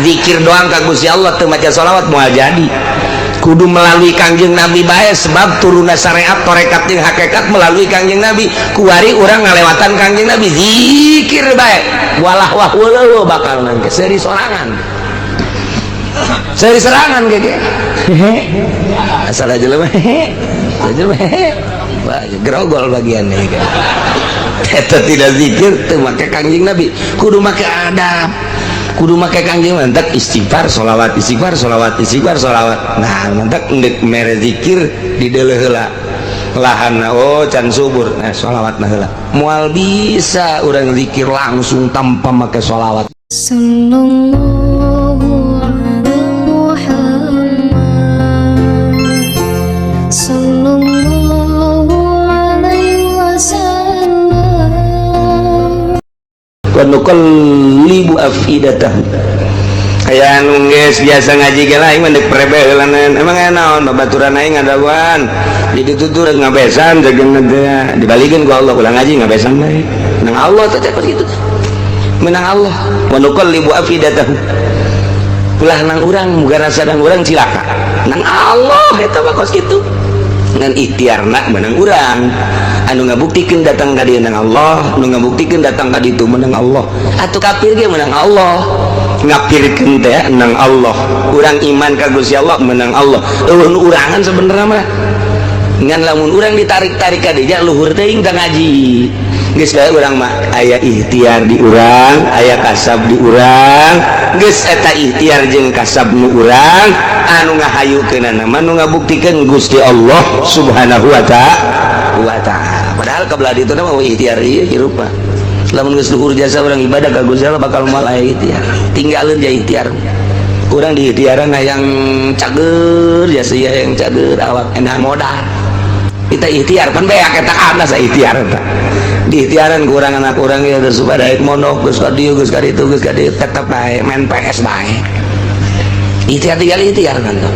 Zikir doang ka Gusti Allah teu maca sholawat moal jadi, kudu melalui Kangjeng Nabi bae, sebab turunna syariat, torekat jeung hakikat melalui Kangjeng Nabi. Kuari urang ngalewatan Kangjeng Nabi, zikir bae, walah wah weuh, bakal nangke seuri sorangan, seuri serangan gege. Asal aja mah hehe aja mah hehe. Wah, grogol bagian nih kan. Eta tidak zikir teu make Kangjeng Nabi, kudu make adab, kudu make Kangjeng. Mantak istighfar, sholawat, istighfar, sholawat, istighfar, sholawat. Nah, mantak endek mere zikir di deuleuh heula lahan, oh, can subur. Nah, sholawat nah heula. Moal bisa urang zikir langsung tanpa make sholawat. Sallallahu ala Muhammad, Sallallahu alaihi wasallam. Wa nuqallibu afidatahum. Aya anu geus biasa ngaji ge lain mah deuk prebe heulanan. Emang aya naon babaturan aing ngadaguan di ditu tuh ngabesan jageun teh dibalikeun ku Allah, ulang ngaji ngabesan bae. Menang Allah teh teh kitu, menang Allah. Wa nuqallibu afidatahum, ulah nang urang muga rasa nang urang cilaka, nang Allah eta mah kos kitu. Ngan ikhtiarna menang urang, anu ngabuktikeun datang ka dieu nang Allah, anu ngabuktikeun datang ka ditu menang Allah. Atuh kafir ge menang Allah, ngapirkeun teh nang Allah. Urang iman ka Gusti Allah menang Allah, euweuh nu urangan sebenarnya mah. Ngan lamun urang ditarik-tarik ka dinya, luhur teuing teh ngaji. Geus bae urang mah aya ikhtiar di urang, aya kasab di urang. Geus eta ikhtiar jeung kasab nu urang, anu ngahayukeunana mah nu ngabuktikeun Gusti Allah Subhanahu wa ta'ala. Padahal kebelah ditu mah ikhtiar ieu hirup mah. Lamun geus luhur jasa urang ibadah ka Gusti Allah, bakal moal aya ikhtiar. Tinggalin ja ikhtiar. Urang di ikhtiaran hayang cager jasa, yang cager awak, enak modal. Kita ikhtiar pan beak eta kana sa ikhtiar eta. Di ikhtiaran kurang anak urang ya geus pada mondok, geus ka dieu, geus ka ditu, geus ka dieu, tetep bae main PS bae. Ikhtiar, tinggal ikhtiar kan tuh.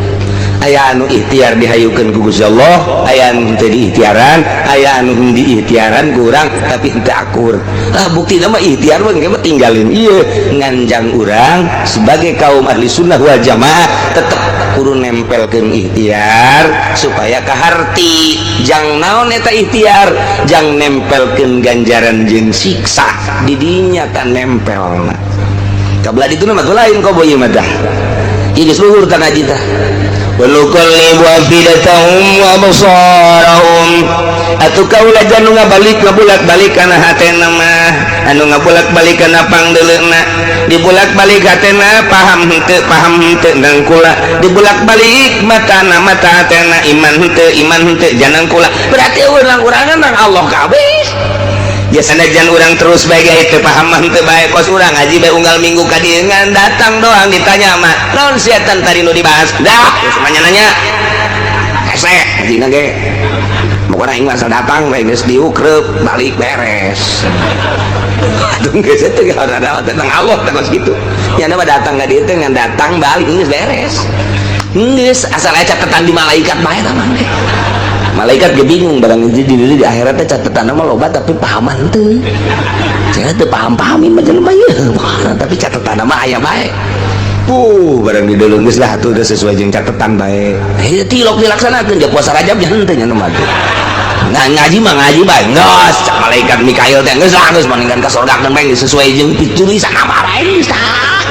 Aya anu ikhtiar dihayukeun ku Gusti Allah, aya anu henteu diikhtiaran, aya anu diikhtiaran kurang tapi henteu akur. Ah, bukti mah ikhtiar mah mah tinggalin ieu. Nganjang urang sebagai kaum ahli sunnah wal jamaah tetep kudu nempelkeun ikhtiar supaya kaharti. Jang naon eta ikhtiar? Jang nempelkeun ganjaran jeung siksa didinya kan nempelna. Kabelah ditu mah lain kobo ieu mah dah. Ieu geus luhur tah ngaji tah. Wa nuqallibu afidatahum wa absarahum. Atuh kaula anu ngabalik, ngabulak-balik kana hatena mah, anu ngabulak-balik kana pangdeuleuna, dibulak-balik hatena, paham henteu, paham henteu nang kula, dibulak-balik matana, mata hatena, iman henteu, iman henteu janang kula. Berarti urang-urangan nang Allah kabeh. Ya, sanajan urang terus bae teu paham mah henteu bae, kos urang ngaji bae unggal minggu ka dieu, ngan datang doang ditanya mah, "Naon setan tadi nu dibahas?" Dah geus nanya-nanya hese ngajina ge. Pokoknya aing mah asal datang bae, geus diukrep balik beres. Aduh, geus teu ada tentang Allah teh kos kitu. Nya mah datang ka dieu teh ngan datang balik geus beres. Geus asal aya catatan di malaikat bae tah mah. Malaikat ge bingung barang di akhirat teh catatan mah loba tapi pahaman teu. Saya teu paham-paham mah jelema ieu, tapi catatan mah aya bae. Puh, barang di dulu geus lah atuh, udah sesuai jeung catatan bae. Eh, tilok dilaksanakeun dia puasa Rajab nya henteu nya nu mah. Nah, ngaji mah ngaji bae. Geus cak malaikat Mikail teh, geus lah, geus mendingan ka surga bae, geus sesuai jeung tulisan apa lain geus tah.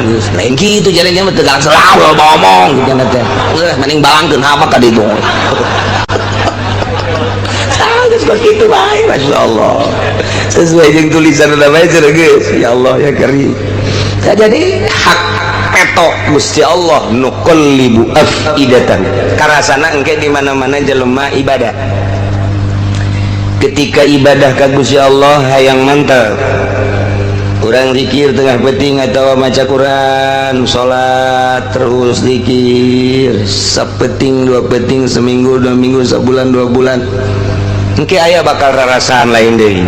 Geus lain kitu jadinya mah teu galak selalu ngomong gitu teh. Geus mending balangkeun apa ka ditu. Geus kos kitu bae, Masya Allah. Sesuai jeung tulisan udah bae cenah geus. Ya Allah ya Karim. Nah, jadi hak peto Gusti Allah nuqallibu afidatan. Karasana engke di mana-mana jelema ibadah. Ketika ibadah ka Gusti Allah hayang mantap. Urang zikir tengah peuting atau maca Quran, salat terus zikir, sapeting dua peting, seminggu 2 minggu, sebulan 2 bulan. Engke aya bakal rarasaan lain deui.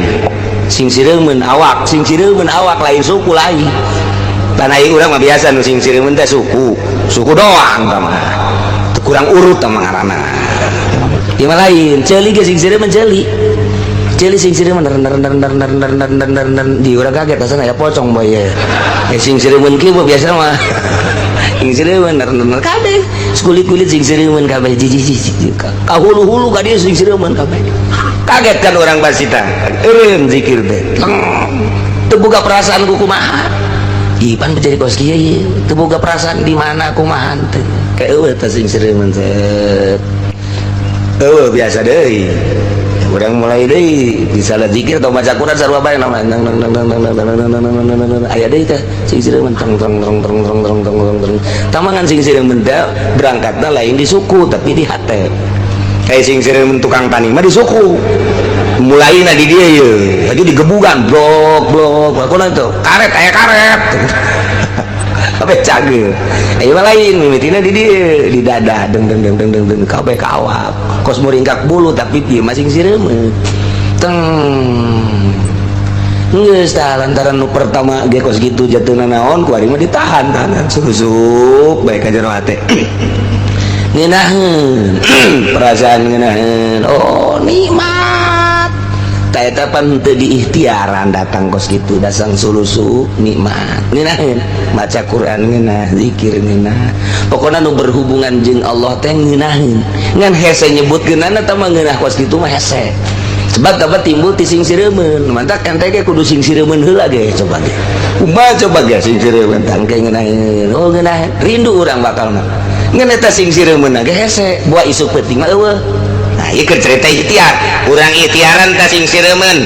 Sing sireumeun awak, sing sireumeun awak, lain suku lain. Tanah urang mah biasa nu sing sireumeun teh suku, suku doang tah mah. Teu kurang urut tah mah ngaranna. Ieu mah lain, ceuli ge sing sireumeun ceuli. Ceuli sing sireumeun ner ner ner ner ner ner ner ner ner ner di urang kaget asana ya pocong boy ya. Ya sing sireumeun kieu biasa mah. Sing sireumeun ner ner ner kabeh. Kulit-kulit sing sireumeun kabeh jiji jiji. Ka hulu-hulu ka dieu sing sireumeun kabeh. Kaget kan orang basita. Eureun zikir teh. Teu boga perasaan ku kumaha. Ipan menjadi kos kieu ieu. Teu boga perasaan di mana kumaha teh. Kayak eueuh teh sing sireumeun set. Eueuh biasa deui. Urang mulai deui misalnya zikir atau baca Quran sarua bae nama nang nang nang nang nang nang nang nang nang nang nang nang aya deui teh sing sireumeun tong tong tong tong tong tong tong tong tong tamangan sing sireumeun teh berangkatna lain di suku tapi di hate. Kayak sing sireumeun tukang tani mah di suku mulaina di dia ye lagi digebugan blok blok aku tuh karet aya karet kabeh cageur. Ayo mah lain mimitina di dieu di dada deng deng deng deng deng deng kabeh kawak kos muringkak bulu tapi ieu mah sing sireumeun teng geus tah lantaran nu pertama ge kos kitu jatuhna naon ku ari mah ditahan tahanan susup bae ka jero hate ngeunaheun perasaan ngeunaheun oh nikmat. Ta eta pan teu diikhtiaran datang kos kitu dasang sulusup nikmat ngeunaheun maca Quran ngeunah zikir ngeunah pokona nu berhubungan jeung Allah teh ngeunaheun ngan hese nyebut geunana tah mah ngeunah kos kitu mah hese sebab dapat timbul ti sing sireumeun mantak ente ge kudu sing sireumeun heula ge coba ge kumaha coba ge sing sireumeun tangke ngeunaheun oh ngeunaheun rindu urang bakal mah ngan eta sing sireumeun ge hese buah isuk peuting mah eueuh. Nah, ieu keur cerita ikhtiar. Urang ikhtiaran ta sing sireumeun.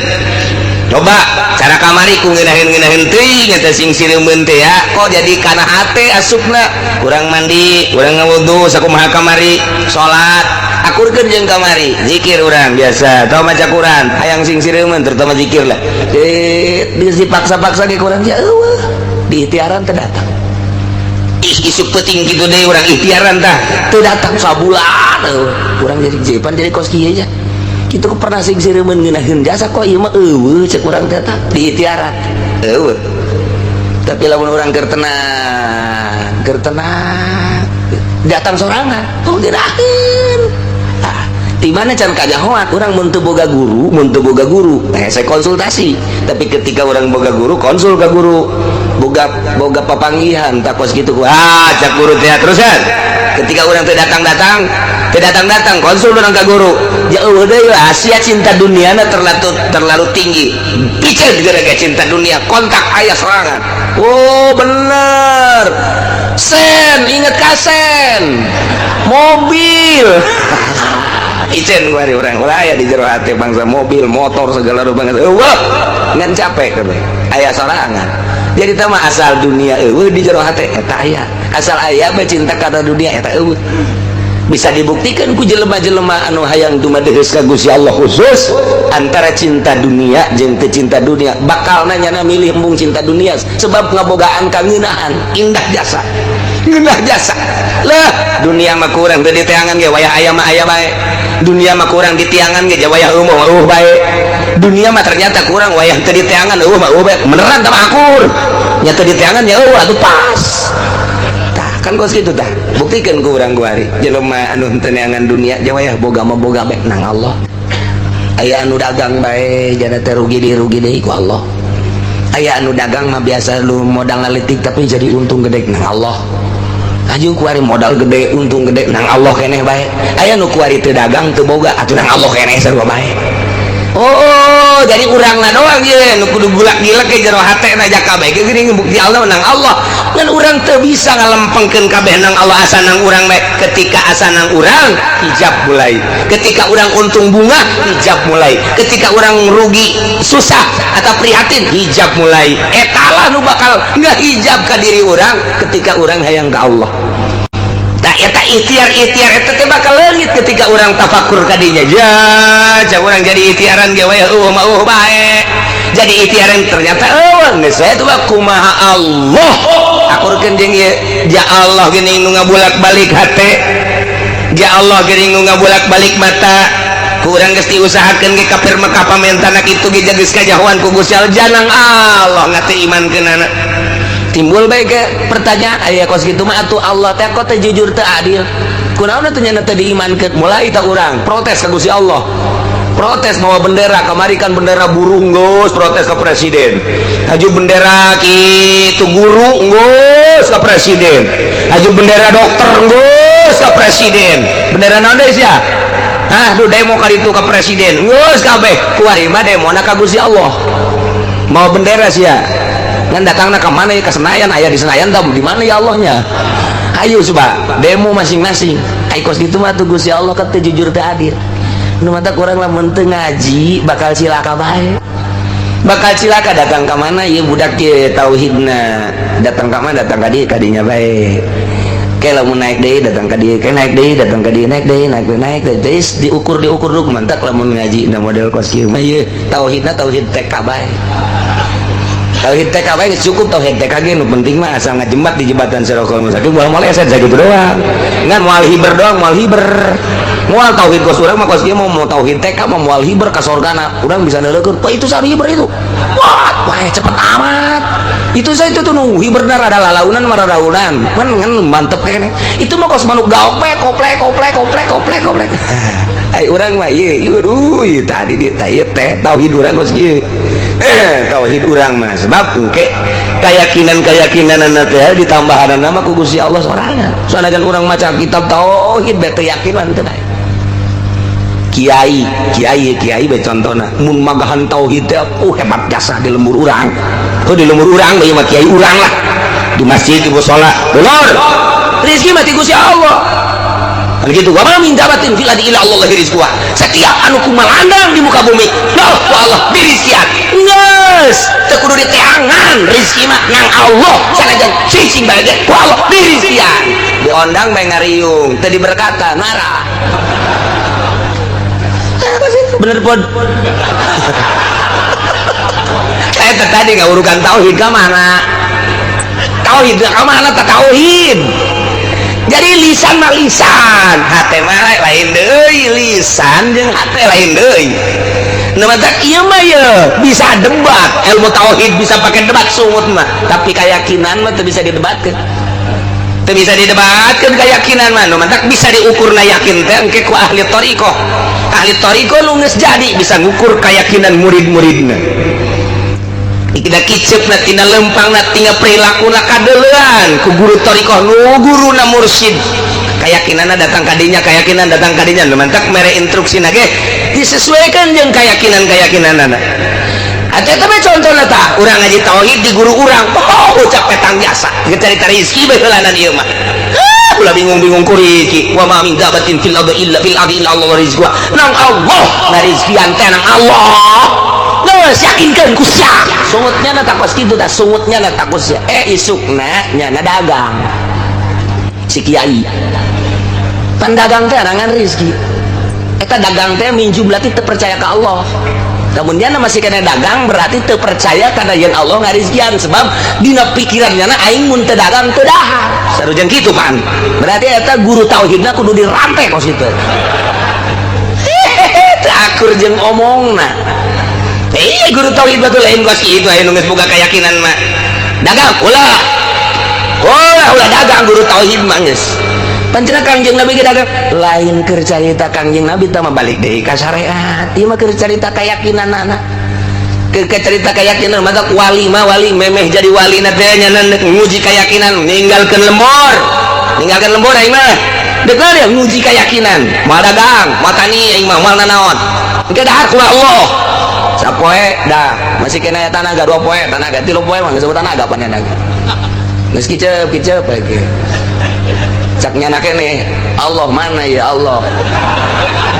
Coba cara kamari ku ngeunaheun-ngeunaheun teuing eta sing sireumeun teh ya. Kok jadi kana hate asupna? Urang mandi, urang ngawudu sakumaha kamari, salat, akurkeun jeung kamari, zikir urang biasa, atau maca Quran, hayang sing sireumeun terutama zikir lah. Eh, dipaksa-paksa ge kurang ya eueuh. Di ikhtiaran teh datang. Ih, isuk peuting kitu deui urang ikhtiaran tah. Teu datang sabulan eueuh. Urang jadi jepan jadi kos kieu nya. Kitu pernah sing sireumeun ngeunaheun jasa kok ieu mah eueuh cek urang teh tah di ikhtiaran. Eueuh. Tapi lamun urang keur tenang, datang sorangan, oh ngeunaheun. Ah, di mana can kajahoan urang mun teu boga guru, mun teu boga guru, eh saya konsultasi. Tapi ketika urang boga guru, konsul ke guru. Boga boga papanggihan tak kos kitu ah cak guru teh terusan. Ketika urang teu datang-datang, teu datang-datang konsul urang ka guru. Jauh deui Asia cinta duniana terlalu terlalu tinggi. Piceun gara-gara cinta dunia, kontak aya sorangan. Oh bener. Sen, inget kasen. Mobil. Icen gua hari urang ulah aya di jero hati bangsa mobil, motor segala rupa eueuh ngan capek kabeh. Aya sorangan. Jadi tah mah asal dunia eueuh di jero hati eta aya. Asal aya bae cinta kana dunia eta eueuh. Bisa dibuktikan ku jelema-jelema anu hayang dumadeheus ka Gusti Allah khusus antara cinta dunia jeung teu cinta dunia bakal nanya milih embung cinta dunia sebab ngabogaan kangeunahan indah jasa ngeunah jasa lah dunia mah kurang teu diteangan ge wayah aya mah aya bae dunia mah kurang ditiangan ge wayah eueuh mah eueuh bae dunia mah ternyata kurang wayah teu diteangan eueuh mah eueuh bae beneran tah mah akur nya teu diteangan ya eueuh atuh pas tah kan kos kitu tah buktikan ku urang kuari jelema anu teu neangan dunia ja wayah boga mah boga bae nang Allah aya anu dagang bae jana teh rugi deui ku Allah aya anu dagang mah biasa lu modal ngaletik tapi jadi untung gede nang Allah aju kuari modal gede untung gede nang Allah keneh bae aya nu kuari teu dagang teu boga atuh nang Allah keneh sarua bae. Oh, jadi urangna doang ye nu kudu gulak gilek ke jero hate na jaka bae geuning bukti Allah nang Allah ngan urang teu bisa ngalempengkeun kabeh nang Allah asa nang urang bae. Ketika asa nang urang hijab mulai, ketika urang untung bunga hijab mulai, ketika urang rugi susah atau prihatin hijab mulai. Etalah nu bakal ngahijab ka diri urang ketika urang hayang ka Allah. Tak eta ikhtiar-ikhtiar eta teh bakal leungit ketika urang tafakur ka dinya. Ja, cak urang jadi ikhtiaran ge we eueuh mah eueuh bae. Jadi ikhtiaran ternyata eueuh geus we tuh kumaha Allah. Akurkeun jeung ieu ja Allah geuning nu ngabulak-balik hate. Ja Allah geuning nu ngabulak-balik mata. Ku urang geus diusahakeun ge kafir Mekah pamentana kitu ge geus kajahoan ku Gusti Allah janang Allah ngate imankeunana. Timbul bae ke pertanyaan aya kos kitu mah atuh Allah teh kok teh jujur teh adil kunaon atuh nya teh diimankeun mulai tah urang protes ka Gusti Allah. Protes mawa bendera, kamari kan bendera burung geus protes ke presiden. Haju bendera kitu guru geus ke presiden. Haju bendera dokter geus ke presiden. Bendera naon deui sia? Hah, duh demo kali itu ke presiden. Geus kabeh. Kuari mah demona ka Gusti Allah. Mawa bendera sia. Ngan datangna ka mana ya, ke Senayan, aya di Senayan tah di mana ya Allahnya? Ayo coba demo masing-masing. Ai kos kitu mah tuh Gusti Allah kan teu jujur, teu adil. Nu mata kurang lamun teu ngaji bakal cilaka bae. Bakal cilaka. Datang ka mana ieu budak ieu tauhidna? Datang ka mana? Datang ka dieu, ka dinya bae. Kayak lamun naik deui datang ka dieu, kayak naik deui datang ka dieu, naik deui, naik deui, naik deui. Terus diukur diukur dulu. Mantak lamun ngaji na model kos kieu mah ieu tauhidna tauhid TK bae. Tauhid TK bae geus cukup. Tauhid TK ge nu penting mah asal ngajembat di jembatan Sirotol Mustaqim, moal moleset sakitu doang. Ngan moal hiber doang, moal hiber. Moal tauhid kos urang mah kos kieu, mau mau tauhid TK mah moal hiber ka sorgana. Urang bisa neuleukeun, "Wah, itu sari hiber itu. Wah, wah, cepet amat. Itu saya itu tuh nu hiberna rada lalaunan mah raraunan." Kan ngan mantep kene. Itu mah kos manuk gaok we, koplek koplek koplek koplek koplek. Ai urang mah ieu, ieu aduh, ieu tadi di teh ieu teh tauhid urang kos kieu. Eh, tauhid urang mah sebab engke keyakinan-keyakinan teh ditambahan nama ku Gusti Allah sorangan. Soalnya kan urang maca kitab tauhid bete yakin mah teu. Kiai, kiai, kiai be contohna mun magahan tauhid teh hebat jasa di lembur urang. Oh, di lembur urang ieu mah kiai urang lah. Di masjid, di musala. Dulur, rezeki mah ti Gusti Allah. Kan gitu, wa ma min dabbatin fil ardi illa Allah rizquha. Setiap anu kumalandang di muka bumi, nah, ku Allah dirizkian. Geus, teu kudu diteangan, rezeki mah nang Allah. Sanajan cicing bae ge ku Allah dirizkian. Diondang bae ngariung, teu diberkatan marah. Bener pod. Saya tadi nggak urukan tauhid ke mana? Tauhid ke mana? Tak tauhid. Jadi lisan mah lisan, hate mah lain deui, lisan jeung hate lain deui. Nah, matak ieu mah ye bisa debat, ilmu tauhid bisa pakai debat sungut mah, tapi keyakinan mah teu bisa didebatkeun. Teu bisa didebatkeun keyakinan mah. Nu matak bisa diukur na yakin teh engke ku ahli thariqah. Ahli thariqah nu geus jadi bisa ngukur keyakinan murid-muridna. Tina kicep na, tina lempang na, tina perilaku na, kadeulean ku guru thariqah nu guruna mursyid, keyakinanna datang kadinya, keyakinan datang kadinya. Nu mantak mere instruksi ge disesuaikan jeung keyakinan-keyakinanna. Atau tapi contohnya tak urang ngaji tauhid di guru urang, oh, ucap petang jasa carita rizki bae heulanan ieu mah. Ah, ulah bingung-bingung ku rizki. Wa ma min dabbatin fil ardi illa fil ardi illa Allah rizquha. Nang Allah ngarizkian teh, nang Allah. Geus yakinkeun ku sia. Sungutnya na takos kitu tah, sungutnya na takos sia. Eh, isukna nya na dagang. Si kiai. Pan dagang teh arangan rizki. Eta dagang teh minju berarti teu percaya ka Allah. Namun dia masih kena dagang berarti teu percaya karena yang Allah ngarizkian, sebab dina pikirannya na aing mun teu dagang teu dahar. Sarujeng kitu pan. Berarti eta guru tauhidna kudu dirantai kos kitu. Hehehe, teu akur jeung omongna. Eh, guru tauhid batu lain kos kitu, aya nu geus boga keyakinan mah. Dagang ulah. Ulah, ulah dagang guru tauhid mah geus. Pancena Kangjeng Nabi ge dagang. Lain keur carita Kangjeng Nabi tah mah balik deui ka syariat. Ieu mah keur carita keyakinanana. Keur carita keyakinan, maka wali mah wali memeh jadi wali na teh nya nguji keyakinan, ninggalkeun lembur. Ninggalkeun lembur aing mah. Dek dia nguji keyakinan. Moal dagang, moal tani aing mah, moal nanaon. Engke dahar ku Allah. Sapoe dah masih kena tanaga 2 poe, tanaga 3 poe mah geus tanaga pan naga. Geus kicep kicep lagi. Cak nyana kene, Allah mana ya Allah?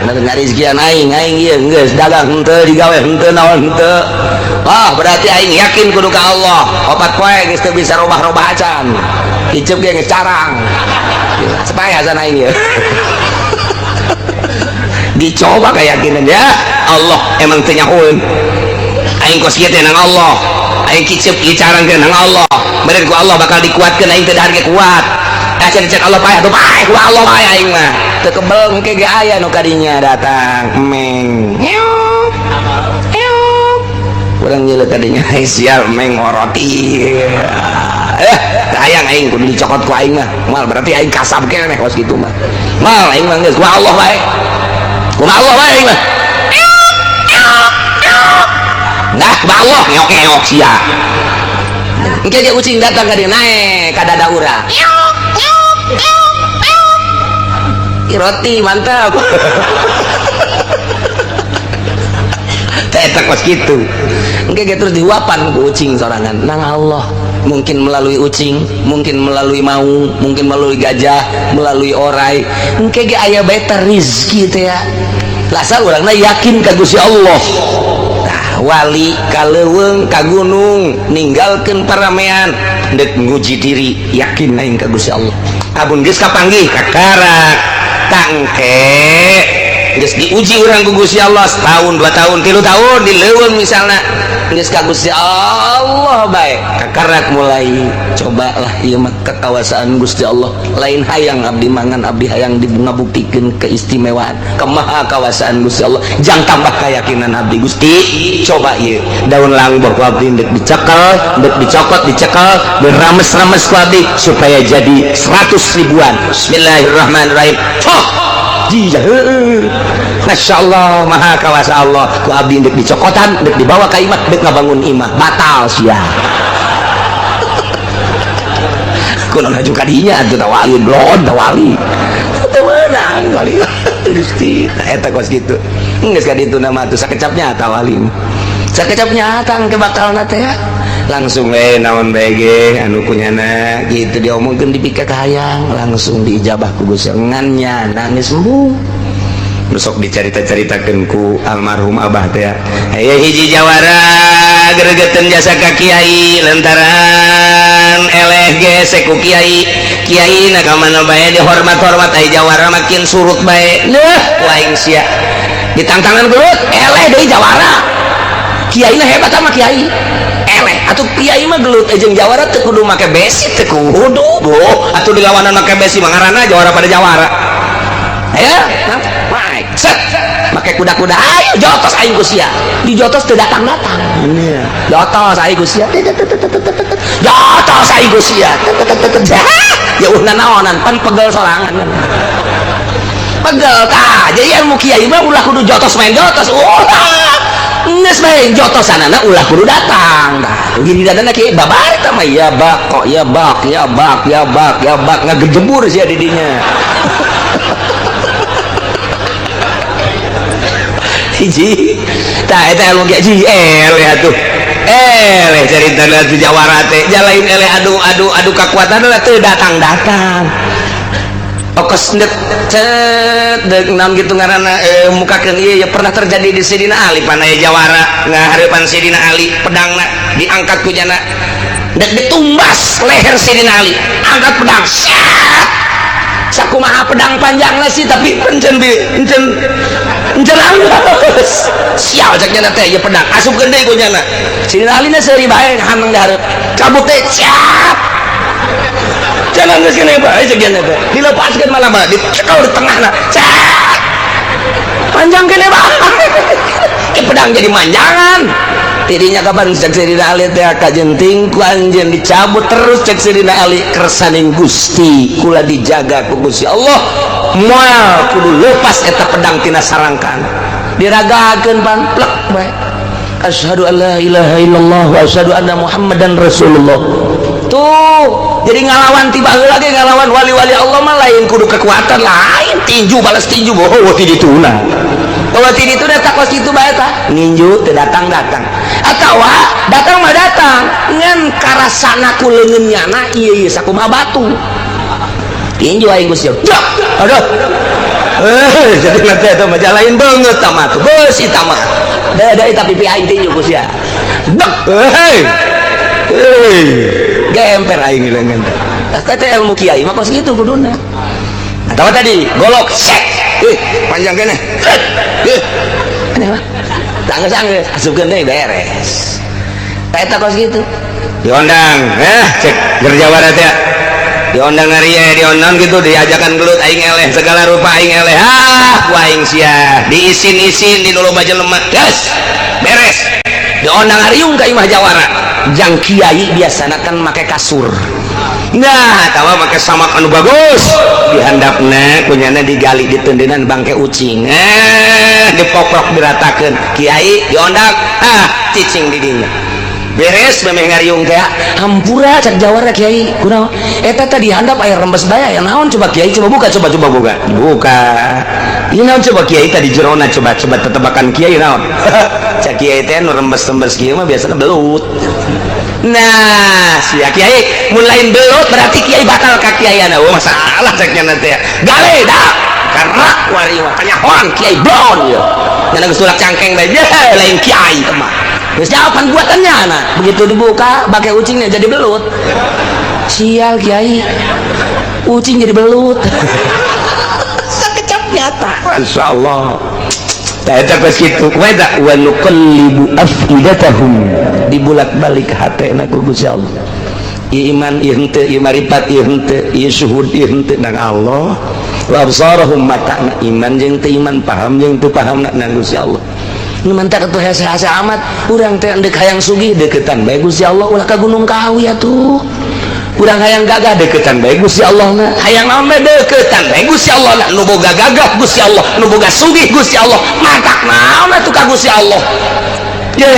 Ngarizkian aing, aing ieu geus dagang henteu, digawe henteu, naon henteu. Ah, berarti aing yakin kudu ka Allah. 4 poe geus teu bisa robah-robah acan. Kicep ge geus carang. Supaya hasan aing ieu. Dicoba keyakinan ya Allah emang teu nyahoeun. Aing kos kieu teh nang Allah. Aing kicep ieu carang teh nang Allah. Beureun ku Allah bakal dikuatkeun, aing teu dahar ge kuat. Acan cek Allah paeh atuh, paeh ku Allah paeh aing mah. Teu kebel engke ge aya nu kadinya datang emeng. Eok. Eok. Urang nyeuleuh kadinya, sial meng ngoroti. Eh, hayang aing kudu dicokot ku aing mah. Mal berarti aing kasab keneh kos kitu mah. Mal aing mah geus ku Allah bae. Ku Allah bae aing mah. Nah, Allah ngeok-ngeok sia. Engke ge ucing datang ka dieu naek ka dada urang. Ih, roti mantap. Eta kos kitu. Engke ge terus dihuapan ku ucing sorangan nang Allah. Mungkin melalui ucing, mungkin melalui maung, mungkin melalui gajah, melalui orai. Engke ge aya bae teh rizki teh ya. Lasal urangna yakin ka Gusti Allah. Tah wali ka leuweung ka gunung ninggalkeun paramean deuk nguji diri yakin aing ka Gusti Allah. Abun geus kapanggih kakarak tangke geus diuji urang ku Gusti Allah setahun, 2 tahun, 3 tahun di leuweung misalna geus ka Gusti Allah bae kakarak mulai cobalah ieu mah kekawasaan Gusti Allah lain hayang abdi mangan abdi hayang dingabuktikeun keistimewaan kemaha kawasaan Gusti Allah jang tambah keyakinan abdi Gusti coba ieu daun langboh ku abdi deuk dicekel deuk dicokot dicekel dirames-rames ku abdi supaya jadi 100 ribuan. Bismillahirrahmanirrahim. Cok jia Masya Allah maha kawasa Allah ku abdi dek dicokotan dek dibawa ka imah dek ngabangun imah batal sia kunaon haju ka dinya atuh tawali blon tawali teu meunang wali Gusti eta kos kitu geus ka ditu nama atuh sakecapnya tawali sakecapnya tang ke batalna teh langsung we naon bae ge anu kunyana gitu diomongkeun dipika ka hayang langsung diijabah ku Gusti ngan nyana geus embung besok dicarita-caritakeun ku almarhum abah teh aya hiji jawara gregeteun jasa ka kiai lantaran eleh gesek ku kiai kiai na ka mana bae dihormat-hormat aya jawara makin surut bae leuh ku aing sia ditangtangan gelut eleh deui jawara kiai na hebat sama kiai eleh atuh kiai mah gelut jeung jawara teu kudu make besi teu kudu boh atuh dilawanan make besi mah ngaranna jawara pada jawara ayo naik set make kuda-kuda ayo jotos aing ku sia dijotos teu datang-datang jotos aing ku sia jotos aing ku sia ya ulah naonan pan pegel sorangan pegel tah jadi ilmu kiai mah ulah kudu jotos main jotos ulah geus bae jotosanana ulah kudu datang tah gini dadana kiai babar tah mah ya bak kok ya bak ya bak ya bak ya bak ngagejebur sia di dinya hiji tah eta ilmu kiai ji eleh atuh eleh caritana teh jawara teh jalain eleh adu adu adu kakuatan lah teu datang-datang okos ndek cet deuk naon kitu ngaranna mukakeun ieu ya pernah terjadi di Sidina Ali pan aya jawara ngahareupan Sidina Ali pedangna diangkat ku jana dek ditumbas leher Sidina Ali angkat pedang syat sakumaha pedang panjangna sih tapi encen bi encen encen alus sial cek nyana teh ieu pedang asupkeun deui ku nyana Sidina Ali na seuri bae haneng di hareup cabut teh siap jangan geus kene bae cek nyana teh dilepaskeun malah mah dicekel di tengahna siap panjang kene bae ke pedang jadi manjangan tidinya kapan cek Sidina Ali teh kajenting ku anjeun dicabut terus cek Sidina Ali kersaning Gusti kula dijaga ku Gusti Allah moal kudu lepas eta pedang tina sarangkan diragakeun pan plek bae asyhadu an la ilaha illallah wa asyhadu anna muhammadan rasulullah tuh jadi ngalawan tiba heula ge ngalawan wali-wali Allah mah lain kudu kekuatan lain tinju balas tinju boh ti dituna bahwa ti dituna tak kos kitu bae tah ninju teu datang-datang atawa datang mah datang ngan karasana ku leungeun nyana ieu ieu sakumaha batu tinju aing geus jok aduh jadi nanti eta mah lain beungeut tah mah tuh beusi tah mah da da eta pipi aing tinju ku sia dek hei hei gemper aing leungeun teh teh ilmu kiai mah kos kitu kuduna atawa tadi golok sek panjang keneh aneh mah tanggeus-anggeus asupkeun deui beres eta kos kitu diondang cek gerjawara teh diondang ngarie diondang gitu diajakan gelut aing eleh segala rupa aing eleh ah ku aing sia diisin-isin di loba jelema geus beres diondang hariung ka imah jawara jang kiai biasana kan make kasur Nah, tawa make samak anu bagus dihandapna, kunyana digali ditendenan bangke ucing, eh dipoprok, diratakeun, kiai diondak, ah cicing di dinya. Beres memeh ngariung teh, "Hampura," cak jawara, "kiai, kunaon eta tadi handap aya rembes bae, aya naon? Coba kiai, coba buka, coba, coba buka." Buka, "Ini naon coba kiai tadi jerona? Coba, coba tetebakan kiai naon?" Cak kiai teh, "Nu rembes-rembes kieu mah biasanya belut." Nah, sia kiai, mun lain belut berarti kiai batal ka kiai. Oh, masalah ceknya nanti ya gale dah karena wari mah kanyahoan kiai blon ya. Nyana geus tulak cangkeng bae lain kiai mah. Geus jawaban buatannya. Nah, begitu dibuka pakai ucingnya jadi belut. "Sial kiai, ucing jadi belut." Sakecap nyata. Masya Allah. Eta kos kitu wa wa nuqallibu afidatahum, dibulak-balik hatena ku Gusti Allah. Ieu iman, ieu henteu, ieu maripat, ieu henteu, ieu syuhud, ieu henteu, nang Allah. Wa absarahum, matana, iman jeung teu iman, paham jeung teu paham, nang Gusti Allah. Nu mantak atuh hese-hese amat urang teh. Endek hayang sugih, deketan bae Gusti Allah, ulah ka Gunung Kawi atuh. Urang hayang gagah, deketan bae Gusti Allah na. Hayang naon bae, deketan bae Gusti Allah na. Nu boga gagah Gusti Allah, nu boga sugih Gusti Allah, matak naon atuh ka Gusti Allah ye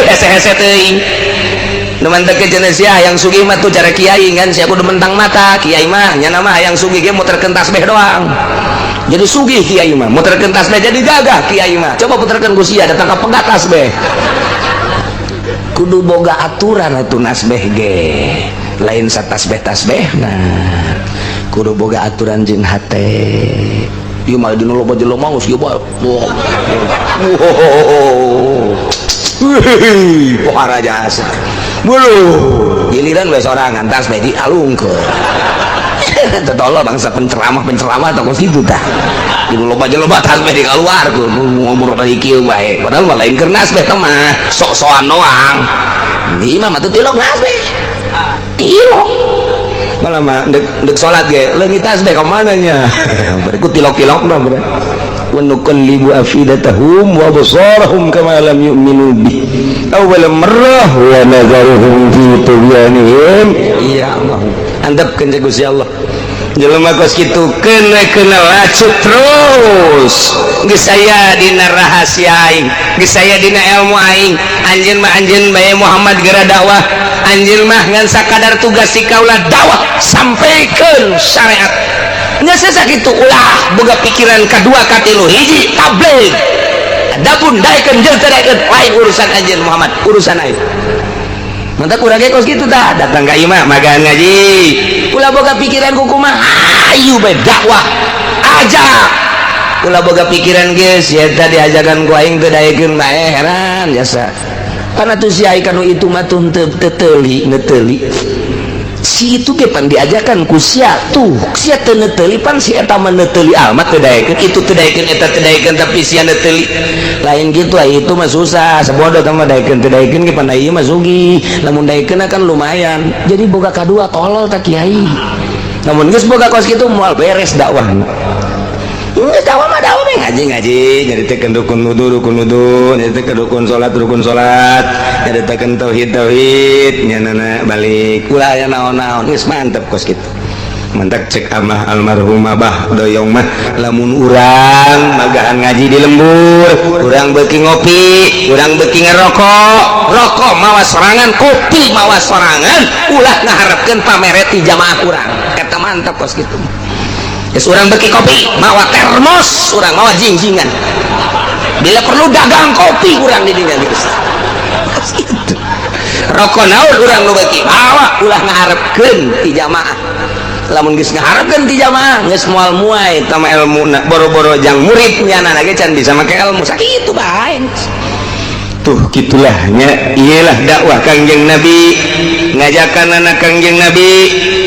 hese-hese teuing. Nu mantak ke jenis sia hayang sugih mah tuh cara kiai kan sia kudu mentang mata. Kiai mah nya nama hayang sugih ge muterkeun tasbih doang jadi sugih. Kiai mah muterkeun tasbih jadi gagah. Kiai mah coba puterkeun ku sia, datang ka pegat tasbih. Kudu boga aturan atuh nasbeh ge, lain satasbeh tasbeh. Nah, kudu boga aturan jeung hate. Ieu mah dina loba jelema geus ieu bae. Wah, wih, pohara jasa. Bulu, giliran we sorangan tasbeh dialungkeun. Tetolo bangsa penceramah-penceramah atau kos kitu tah. Di loba jelema tasbeh dikaluarkeun, ngomong tadi kieu bae. Padahal mah lain keur nasbeh teh mah, sok-sokan doang. Di imam atuh tilok nasbeh. Tilok. Malah mah ndek ndek salat ge leungit tasbeh ka mana nya. Berikut tilok-tilok mah bre. Wa nuqallibu afidatahum wa absarahum kama lam yu'minu bih awwal marrah wa nadharuhum fi tughyanihim. Iya Allah, antepkeun cek Gusti Allah jelema kos kitu kena kena lacut terus. Geus aya dina rahasia aing, geus aya dina ilmu aing. Anjeun mah anjeun bae Muhammad, geura dakwah. Anjeun mah ngan sakadar tugas si kaula dakwah, sampaikan syariat. Geus sakitu, ulah boga pikiran kadua katilu. Hiji tabligh, adapun daekeun jeung teu daekeun lain urusan anjeun Muhammad, urusan aing. Mantap, kurang kos gitu tah. Datang ka imah magan ngaji, ulah boga pikiran kumaha, ayu bae dakwah ajak. Ulah boga pikiran geus ya tadi ajakan ku aing teu daekeun bae, heran jasa kan atuh si ai kanu itu mah tuh teu teu teuli neteuli si itu ge. Pan diajakan ku sia tuh, sia teu neteuli, pan si eta mah neteuli amat teu daekeun itu, teu daekeun eta, teu daekeun, tapi sia neteuli. Lain gitu ai itu mah, susah sabodo mah. Daekeun teu daekeun ge pan ieu mah sugih, lamun daekeun kan lumayan. Jadi boga kadua tolol tak kiai. Namun geus boga kos kitu moal beres dakwahna. Geus dakwah mah dakwah we, ngaji ngaji, nyaritakeun rukun wudu rukun wudu, nyaritakeun rukun salat rukun salat, nyaritakeun tauhid tauhid, nyanana balik, ulah aya naon-naon, geus mantep kos kitu. Mantak cek amah almarhum Abah Doyong mah, lamun urang magahan ngaji di lembur, urang beuki ngopi, urang beuki ngerokok, rokok mawa sorangan, kopi mawa sorangan, ulah ngaharepkeun pamere ti jamaah urang. Eta mantap kos kitu. Geus urang beuki kopi mawa termos, urang mawa jingjingan, bila perlu dagang kopi urang di dinya geus. Kos kitu. Rokok naon urang nu beuki mawa, ulah ngaharepkeun ti jamaah. Lamun geus ngaharepkeun ti jamaah, geus moal muai tama ilmuna, boro-boro jang murid nyana ge can bisa make ilmu. Sakitu bae tuh, gitulahnya. Iyalah dakwah Kangjeng Nabi, ngajakan anak Kangjeng Nabi,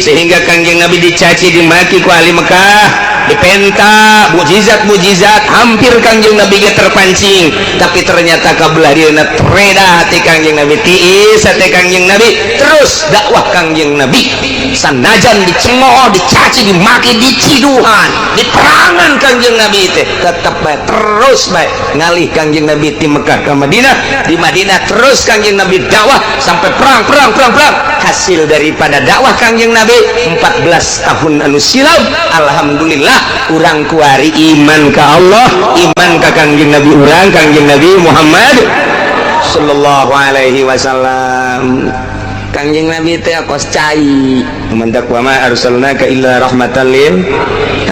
sehingga Kangjeng Nabi dicaci dimaki ku ahli Mekah. Dipenta mujizat-mujizat, hampir Kangjeng Nabi ge terpancing, tapi ternyata kabelah dieuna treda hati Kangjeng Nabi, tiis hati Kangjeng Nabi. Terus dakwah Kangjeng Nabi sanajan dicemooh, dicaci, dimaki, diciduhan, diperangan, Kangjeng Nabi teh tetep bae, terus bae ngalih Kangjeng Nabi di Mekah ke Madinah. Di Madinah terus Kangjeng Nabi dakwah sampai perang, perang, perang, perang. Hasil daripada dakwah Kangjeng Nabi 14 tahun anu silam, alhamdulillah urang kuari iman ke Allah, iman ke Kangjeng Nabi urang, Kangjeng Nabi Muhammad sallallahu alaihi wasallam. Kangjeng Nabi teh kos cai, mantak wa ma arsalnaka illa rahmatan lil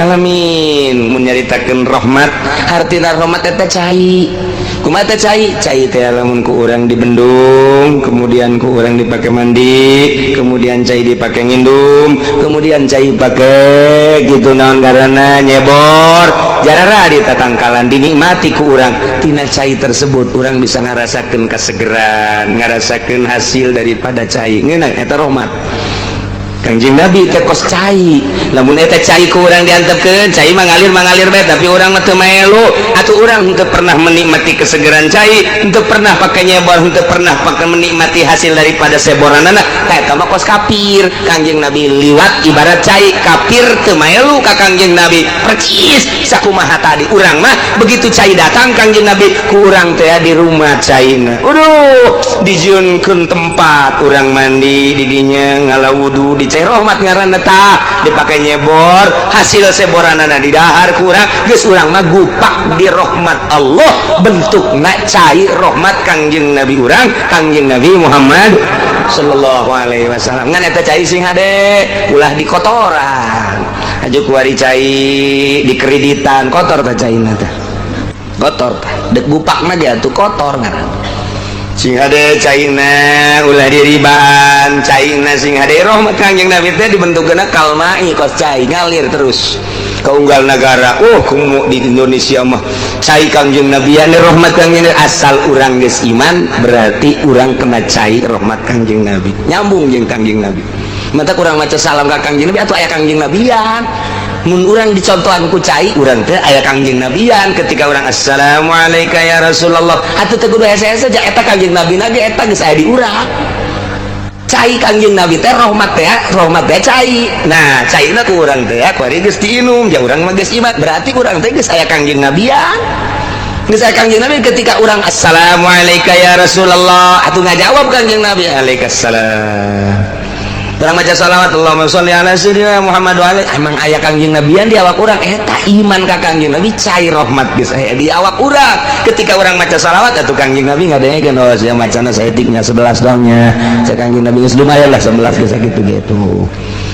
alamin. Mun nyaritakeun rahmat, hartina rahmat eta cai. Kumaha teh cai? Cai teh lamun ku urang dibendung, kemudian ku urang dipake mandi, kemudian cai dipake ngindum, kemudian cai pake gitu naon karena nyebor jarara di tatangkalan, dinikmati ku urang. Tina cai tersebut urang bisa ngarasakeun kasegeran, ngarasakeun hasil daripada cai. Ngeunah eta rahmat. Kangjeng Nabi teh kos cai. Lamun eta cai ku urang diantepkeun, cai mah ngalir ngalir bae, tapi urang mah teu melu atuh. Urang henteu pernah menikmati kesegeran cai, henteu pernah pake nyebor, henteu pernah pake menikmati hasil daripada seboranana. Eta mah kos kafir. Kangjeng Nabi liwat ibarat cai, kafir teu melu ka Kangjeng Nabi. Percis sakumaha tadi, urang mah begitu cai datang Kangjeng Nabi, ku urang teh di rumah caina. Aduh, dijieunkeun tempat urang mandi di dinya, ngala wudu di cai rahmat ngaranna tah, dipake nyebor, hasil seboranana didahar ku urang. Geus, urang mah gupak di rahmat Allah, bentukna cai rahmat Kangjeng Nabi urang, Kangjeng Nabi Muhammad sallallahu alaihi wasallam. Ngan eta cai sing hade, ulah dikotoran aja. Kuari cai dikreditan, kotor tah caina teh, kotor tah. Dek gupak mah ge atuh kotor ngaran. Sing hade caina, ulah diribaan caina, sing hade. Rahmat Kangjeng Nabi teh dibentukna kalmai, kos cai ngalir terus ke unggal negara. Oh, kumu di Indonesia mah cai Kangjeng Nabi ane rahmat Kangjeng Nabi. Asal urang geus iman, berarti urang kena cai rahmat Kangjeng Nabi, nyambung jeung Kangjeng Nabi. Mata kurang maca salam ka Kangjeng Nabi atau aya Kangjeng Nabian. Mun urang dicontohan ku cai, urang teh aya Kangjeng Nabian. Ketika urang assalamualaikum ya Rasulullah, atuh teu kudu hese-hese ja, eta Kangjeng Nabi na ge eta geus aya di urang. Cai Kangjeng Nabi teh rahmat teh, rahmat teh cai. Nah, caina ku urang teh kuari geus diinum ja, urang mah geus iman, berarti urang teh geus aya Kangjeng Nabian, geus aya Kangjeng Nabi. Ketika urang assalamualaikum ya Rasulullah, atuh ngajawab Kangjeng Nabi alaihissalam. Urang maca salawat Allahumma sholli ala sayyidina Muhammad wa ali, emang aya Kangjeng Nabian di awak urang. Eta iman ka Kangjeng Nabi, cai rahmat geus aya di awak urang. Ketika urang maca salawat atuh Kangjeng Nabi ngadengekeun, oh sia macana saeutiknya 11 dongnya. Cek Kangjeng Nabi geus lumayan lah 11 geus sakitu gitu.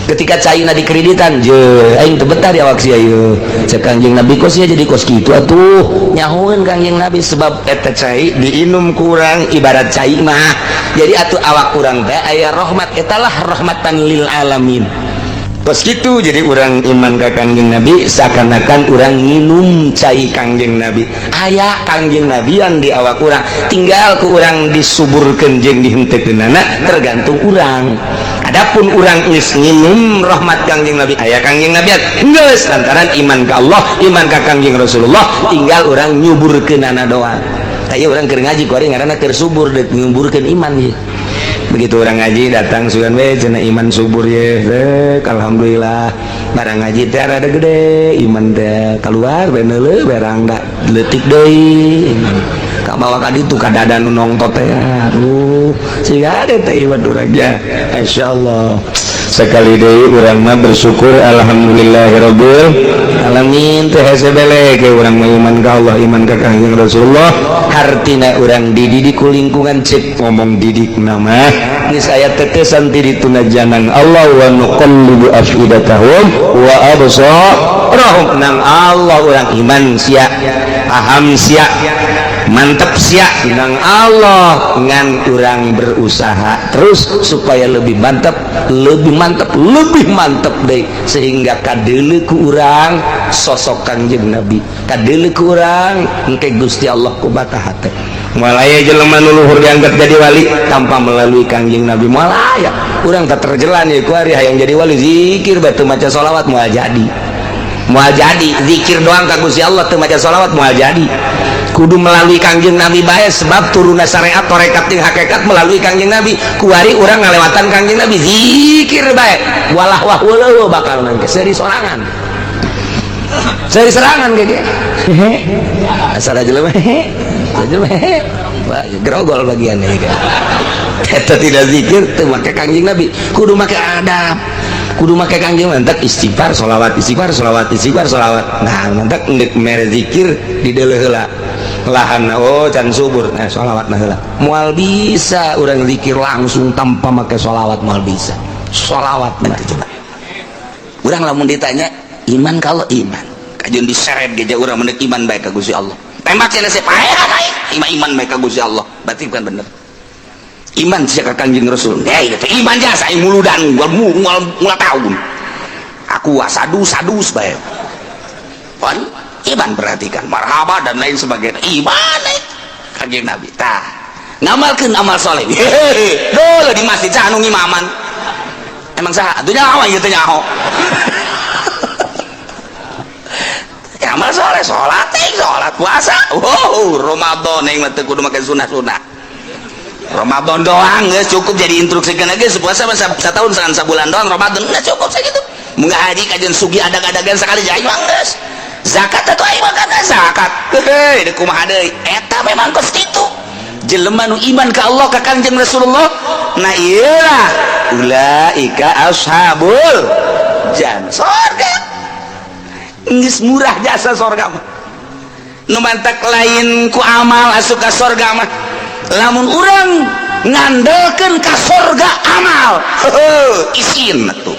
Ketika caina dikreditan je, aing teu betah di awak sia ieu. Cek Kangjeng Nabi, kos sia jadi kos kitu atuh? Nyahoeun Kangjeng Nabi, sebab eta cai diinum kurang ibarat cai mah. Jadi atuh awak urang teh aya rahmat, etalah rahmatan lil alamin. Kos kitu. Jadi urang iman ka Kangjeng Nabi seakan-akan urang nginum cai Kangjeng Nabi, aya Kangjeng Nabian di awak urang. Tinggal ku urang disuburkeun jeung dihenteukeunana, tergantung urang. Adapun urang geus nginum rahmat Kangjeng Nabi, aya Kangjeng Nabi geus, lantaran iman ka Allah, iman ka Kangjeng Rasulullah, tinggal urang nyuburkeunana doang. Tah, urang keur ngaji kuari ngaranna keur subur, deuk nyuburkeun iman ye. Begitu urang ngaji datang sugan we cenah iman subur ye. Dek, alhamdulillah barang ngaji teh rada gede iman teh, keluar bae neuleuh berang da leutik deui iman ka bawa ka ditu ka dada nu nongtot teh. Aduh, siga ada teh iman urang ya. Insyaallah sekali deui urang mah bersyukur, alhamdulillahirabbil alamin teh hese bele ke urang mah iman ka Allah, iman ka Kangjeng Rasulullah. Hartina urang dididik ku lingkungan. Cek ngomong didik nama geus aya tetesan ti dituna janang Allah, wa nuqallibu afidatahum wa absarahum. Nang Allah urang iman sia, paham sia, mantep sia nang Allah, ngan urang berusaha terus supaya lebih mantep, lebih mantep, lebih mantep deh, sehingga kadeuleu ku urang sosok Kangjeng Nabi, kadeuleu ku urang engke Gusti Allah ku bata hate. Moal aya jelema nu luhur dianggap jadi wali tanpa melalui Kangjeng Nabi, moal aya. Urang tak terjelan ya kuari hayang jadi wali, zikir batu, maca sholawat, moal jadi. Moal jadi zikir doang ka Gusti Allah teu maca sholawat, moal jadi. Kudu melalui Kangjeng Nabi bae, sebab turunna syariat tarekat jeung hakikat melalui Kangjeng Nabi. Kuari urang ngalewatan Kangjeng Nabi zikir bae, walah wah weuleuh bakal nangke seuri sorangan. Seuri serangan gege. Asal aja mah hehe. Aja mah hehe. Wah, grogol bagiannya kan. Eta tidak zikir teu make Kangjeng Nabi, kudu make adab. Kudu make Kangjeng, mantak istighfar sholawat, istighfar sholawat, istighfar sholawat. Nah, mantak endek mere zikir di deuleuh heula. Lahan oh can subur, nah sholawat nah heula. Moal bisa urang zikir langsung tanpa make sholawat, moal bisa. Sholawat mah coba. Urang lamun ditanya iman, kalau iman kajeun diseret ge urang mendek iman bae ka Gusti Allah. Tembak cenah se paeh aing iman, iman bae ka Gusti Allah. Berarti bukan bener. Iman sia ka Kangjeng Rasul. Eh, itu iman jasa aing muludan ngul ngul tahun. Aku sadu sadus bae. Pon iman perhatikan marhaba dan lain sebagainya. Iman eh Kangjeng Nabi. Tah, ngamalkeun amal soleh. Hehehe, dole di masjid saha nu ngimaman? Emang saha? Atuh nyaho ieu teh nyaho. Ya, amal soleh, sholat, sholat, puasa. Wow, Ramadan yang mah teu kudu make sunah-sunah. Ramadan doang geus cukup jadi instruksikan geus puasa mah satahun sabulan doang Ramadan geus cukup sakitu. Mun haji kajeun sugi adag-adagan sakali jadi mah geus. Zakat atuh aing mah kana zakat. Heuh, deuk kumaha deui? Eta memang kos kitu. Jelema nu iman ka Allah ka Kangjeng Rasulullah, nah ieu ulaika ashabul jan sorga. Geus murah jasa sorga mah. Nu mantak lain ku amal asup ka sorga mah. Lamun urang ngandelkeun ka sorga amal, heuh, isin atuh.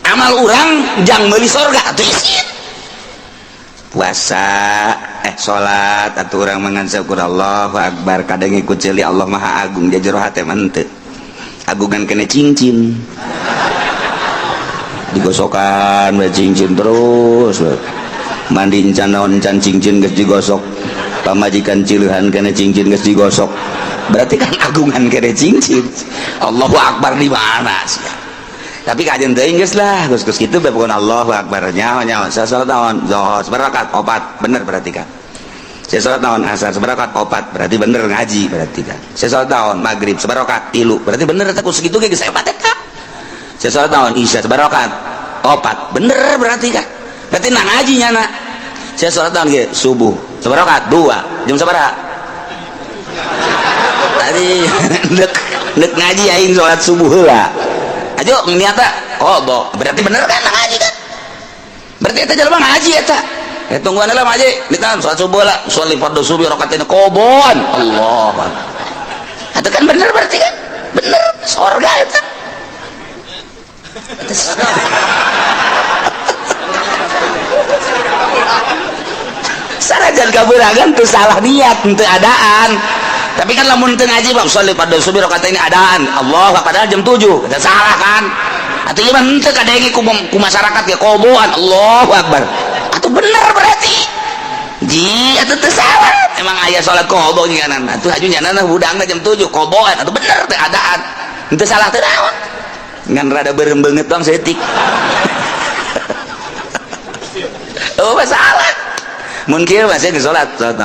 Amal urang jang meuli sorga atuh isin. Puasa salat atuh urang mengan syukur Allahu akbar, kadang ikut ceuli Allah Maha Agung jero hate mah henteu. Agungan kene cincin. Digosokan we cincin terus we. Mandi encan naon encan cincin geus digosok. Pamajikan cileuhan kene cincin geus digosok. Berarti kan agungan kene cincin. Allahu akbar di mana sih? Tapi kajian teuing geus lah, geus geus kitu bae pokona Allahu akbar nyaho nyaho. Saya salat naon? Zuhur sabarakat opat, bener berarti kan. Saya salat naon? Asar sabarakat opat, berarti bener ngaji berarti kan. Saya salat naon? Maghrib sabarakat tilu, berarti bener eta ku segitu ge geus hebat eta. Saya salat naon? Isya sabarakat opat, bener berarti kan. Berarti nah ngaji nyana. Saya salat naon ge? Subuh sabarakat dua, jam sabaraha? Tadi ndek ndek ngaji aing salat subuh heula. Ajo niata qada, berarti bener kan ngaji kan? Berarti eta jelema ngaji eta. Eh tungguan heula ngaji, ditahan salat subuh lah, sholli fardhu subuh rakaatain qobon. Allah. Eta kan bener berarti kan? Bener, sorga eta. Sarajan kabeuragan teu salah niat, teu adaan. Tapi kan lamun teu ngaji bang, sholli fardhu subuh rakaatain adaan. Allah, padahal jam 7. Eta salah kan? Atuh ieu mah henteu kadenge ku masyarakat ge koboan. Allahu akbar. Atuh bener berarti. Ji, atuh teu salah. Emang aya salat kobo nyanan. Atuh haju nyanan hudangna jam 7 koboan. Atuh bener teu adaan. Henteu salah teu naon. Ngan rada beureum beungeut doang saeutik. Oh, masalah. Mun kieu mah geus salat, salat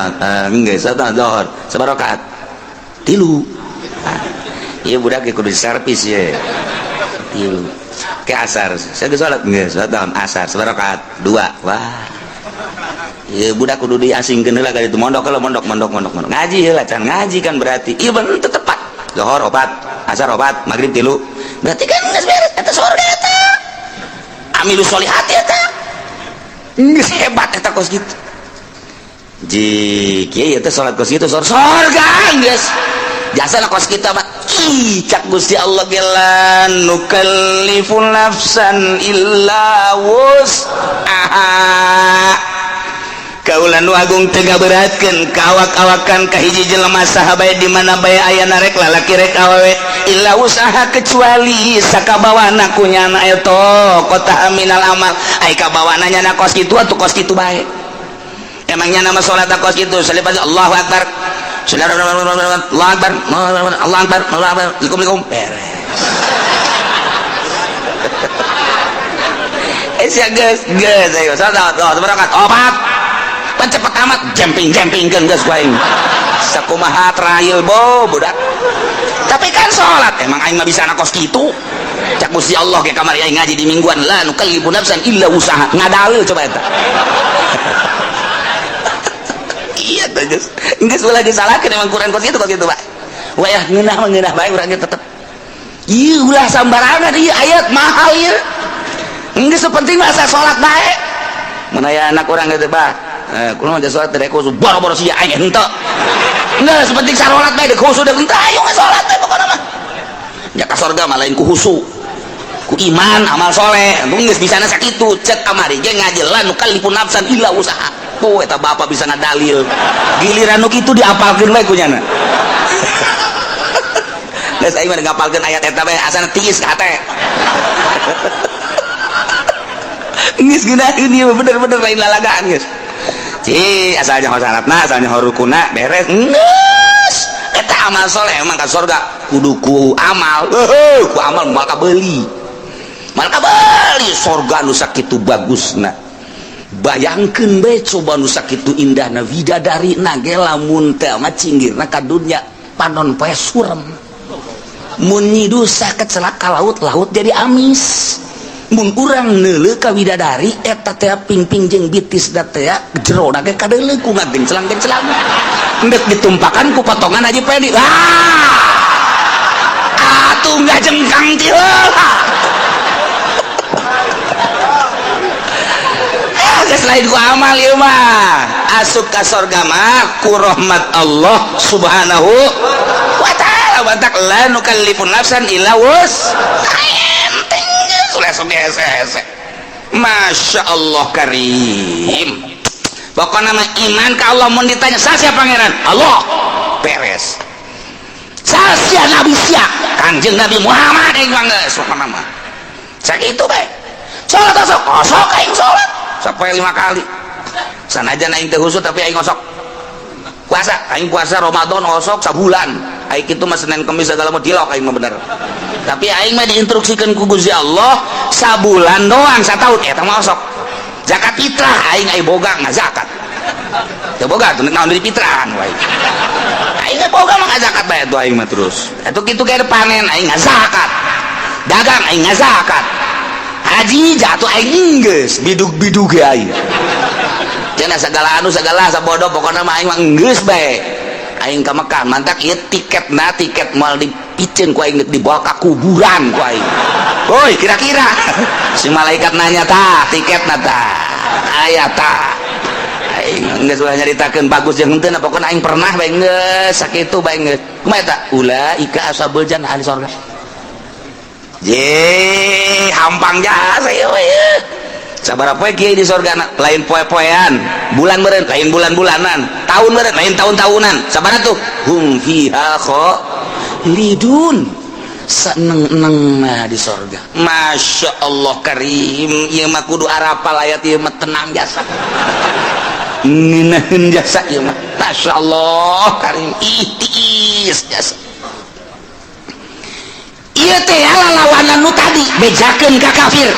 geus salat zuhur, sabarakat. Tilu. Ieu budak ge kudu servis ye. Tilu. Ke asar, saya geus salat geus salat asar sabarakat dua. Wah. Ieu budak kudu diasingkeun heula ka ditu mondok heula, mondok mondok mondok mondok. Ngaji heula can ngaji kan berarti. Ieu bener teu tepat. Zuhur opat, asar opat, maghrib tilu. Berarti kan geus beres eta surga eta. Amilu solihati eta. Geus hebat eta kos kitu. Ji, kieu teh salat kos kitu sorga geus. Jasa lah kos kitu mah. Ih, cak Gusti Allah gelan nukallifu nafsan illa wus'aha. Kaula nu agung teu ngaberatkeun ka awak-awakan ka hiji jelema saha bae di mana bae ayana rek lalaki rek awewe illa usaha kecuali sakabawana ku nyana eta kota minal amal. Ai kabawana nyana kos kitu atuh kos kitu bae. Emang nyana mah salat kos kitu salipas Allahu akbar. Allahu akbar, Allahu akbar, Allahu akbar, likum likum beres. Sia geus geus ayo salat berangkat opat pan cepet amat jumping jumping kan geus ku aing sakumaha trail bo budak tapi kan salat emang aing mah bisa kos kitu cak Gusti Allah ke kamari aing ngaji di mingguan la nukallifu nafsan illa wusaha ngadalil coba eta. Iya tuh geus geus ulah disalahkeun emang Quran kos kitu kos kitu Pak. Wayah ngeunah mah ngeunah bae urang ge tetep ieu ulah sambarangan ieu ayat mahal ieu. Geus penting mah asa salat bae. Mun aya anak urang gitu Pak, kumaha mah salat teh khusus boro-boro sia aing henteu. Geus penting sarolat bae deuk khusus deuk henteu ayo salat bae pokona mah. Ya ka sorga mah lain ku khusu. Ku iman amal soleh. Geus bisana sakitu cek kamari ge ngaji la nukallifu nafsan illa wusaha. Oh eta bapak bisa ngadalil. Giliran nu kitu diapalkeun bae ku nyana. Geus aing mah ngapalkeun ayat eta bae asana tiis ka hate. Geus ngeunaheun ieu bener-bener lain lalagaan geus. Ci asal nyaho syaratna, asal nyaho rukuna beres. Geus eta amal soleh emang ka sorga kudu ku amal. Heuh, ku amal moal kabeuli. Moal kabeuli sorga nu sakitu bagusna. Bayangkeun bae coba nu sakitu indahna widadarina ge lamun teh mah cinggirna ka dunya panon poe surem. Mun nyidusa kecelak ka laut, laut jadi amis. Mun urang neuleuh ka widadari eta teh pingping jeung bitis da teh jerona ge kadeuleuh ku ngagenclang-genclang. Endek ditumpakan ku potongan Haji Pedi. Ah! Atuh ngajengkang ti heula. Ah, geus lain ku amal ieu mah. Asup ka sorga mah ku rahmat Allah Subhanahu wa ta'ala. Batak la nukallifu nafsan illa wus. Masya Allah karim. Pokoknya nama iman ke Allah mun ditanya sasya pangeran Allah beres. Sasya nabi sia Kangjeng Nabi Muhammad aing mah geus pokona mah. Sakitu bae. Salat osok osok aing salat sampai 5 kali. Sanajan aing teu husuk tapi aing osok. Puasa aing puasa Ramadan osok sabulan. Aing kitu mah Senin Kemis segala mah dilok aing mah bener. Tapi aing mah diinstruksikan ku Gusti Allah sabulan doang sataun eta mah osok. Zakat fitrah aing ai boga ngazakat. Teu boga tuh naon di fitrahan wae. Aing ge boga mah ngazakat bae tuh aing mah terus. Atuh kitu ge panen aing ngazakat. Dagang aing ngazakat. Haji jatuh aing geus bidug-bidug ge aing. Cenah segala anu segala sabodo pokona mah aing mah geus bae. Aing ka Mekah mantak ieu tiketna tiket moal dipiceun ku aing dibawa ka kuburan ku aing. Woi kira-kira si malaikat nanya tah tiketna tah aya tah. Aing geus ulah nyaritakeun bagus jeung henteu pokona aing pernah bae geus sakitu bae geus. Kumaha eta? Ulaika ashabul jannah ahli sorga. Ye hampang jasa ieu we. Sabaraha poe kiai di sorga lain poe-poean, bulan meureun lain bulan-bulanan, tahun meureun lain tahun-tahunan. Sabaraha tuh? Hum fiha khalidun. Seneng-nengna di sorga. Masya Allah karim, ieu mah kudu arapal ayat ieu mah tenang jasa. Ngeunaheun jasa ieu mah. Masya Allah karim, ih tiis jasa. Ieu teh lalawanan nu tadi bejakeun ka kafir.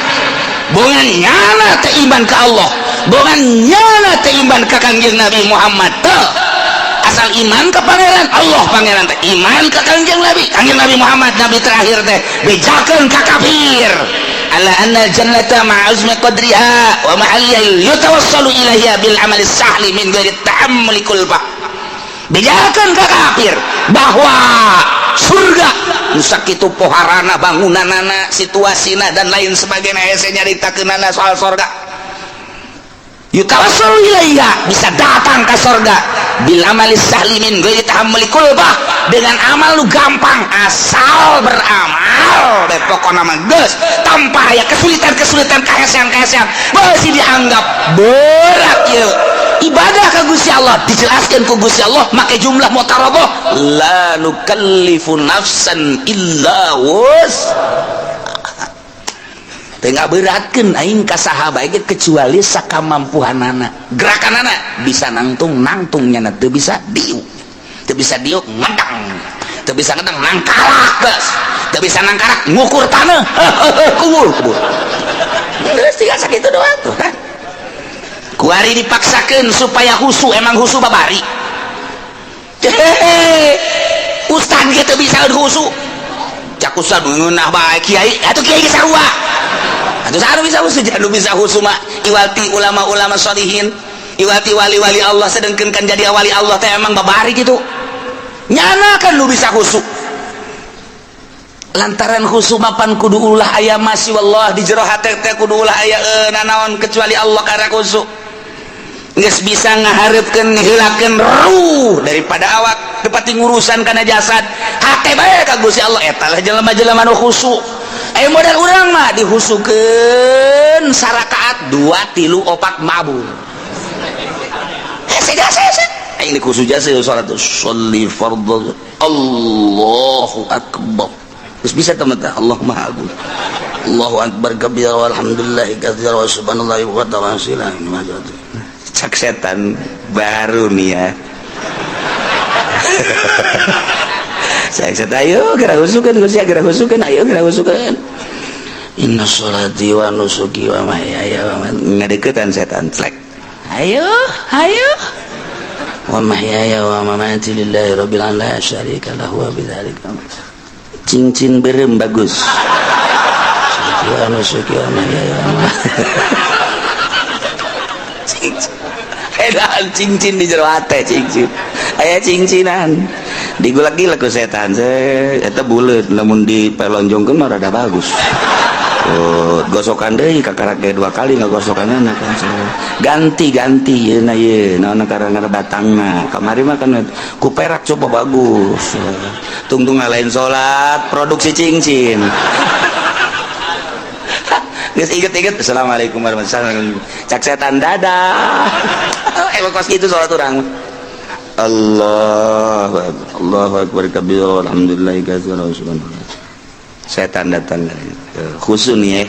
Bongan nyana teh iman ka Allah, bongan nyana teh iman ka Kangjeng Nabi Muhammad teh. Asal iman ke pangeran Allah pangeran teh iman ke Kangjeng Nabi, Kangjeng Nabi Muhammad nabi terakhir teh bejakeun ka kafir. Ala anna jannata ma'azmi qadriha wa ma'aliyah yatawassalu ilaiha bil amali sahli min ghairi ta'ammuli kulfa. Bejakeun ka kafir bahwa surga nu sakitu poharana bangunanana situasina dan lain sebagainya hese nyaritakeunana soal sorga. Yutawassalu ilaiha bisa datang ke sorga bil amali sahli min ghairi tahammuli kulbah dengan amal lu gampang asal beramal deh pokona mah geus tanpa aya kesulitan-kesulitan kahesean-kahesean masih dianggap berat ieu ibadah ka Gusti Allah dijelaskan ku Gusti Allah make jumlah mutarabah la nukallifu nafsan illa wus. Teu ngaberatkeun aing ka saha bae ge kecuali sakamampuhanana. Gerakanana bisa nangtung nangtung nyana teu bisa diuk. Teu bisa diuk ngedang. Teu bisa ngedang nangkarak geus. Teu bisa nangkarak ngukur taneuh. Kubur kubur. Geus tinggal Sakitu doang tuh kan. Kuari dipaksakeun supaya husu, emang husu babari. Hehehe. Ustad gitu bisa husu. Cak ustad ngeunah bae kiai, atuh kiai geus sarua. Atuh saha bisa husu, jangan bisa husu mah iwalti ulama-ulama sholihin, iwalti wali-wali Allah, sedengkeun kan jadi wali Allah teh emang babari gitu. Nyana kan lu bisa husu. Lantaran khusu mapan kudu ulah aya masih wallah di jero hate teh kudu ulah aya nanaon kecuali Allah karena khusu. Geus bisa ngahareupeun ngeheulakeun ruh daripada awak tepati ngurusan kana jasad. Hate bae ka Gusti Allah eta lah jelema-jelema nu khusu. Aya modal urang mah dihusukeun sarakaat 2 3 4 mabur. Hese jasa hese. Aing dikhusu jasa salat sholli fardhu Allahu akbar. Terus bisa teman Allah Maha Agung. Allahu akbar kabira walhamdulillahi katsira wa subhanallahi wa ta'ala. Cak setan baru nih ya. Cak setan ayo gerak husukeun Gusti, gerak husukeun, ayo gerak husukeun. Inna sholati wa nusuki wa mahyaya wa mamati. Ngadeukeutan setan tlek. Ayo, ayo. Wa mahyaya wa mamati lillahi rabbil alamin la syarika lahu wa bidzalika. Cincin berem bagus. Cincin. Edan cincin di jero hate cincin. Aya cincinan. Digulak-gilak ku setan. Eta buleut lamun dipelonjongkeun mah rada bagus. Oh, gosokan deui kakarak ge 2 kali ngagosokanna kan. Ganti-ganti yeuna ye naon karang batangna. Kamari mah kan ku perak coba bagus. Tungtung lain salat produksi cincin. Geus inget-inget assalamualaikum warahmatullahi wabarakatuh. Cak setan dadah. Emang kos kitu salat urang. Allahu akbar. Allahu akbar kabira walhamdulillahi katsira wa subhanallah. Setan datang khusu nih ya.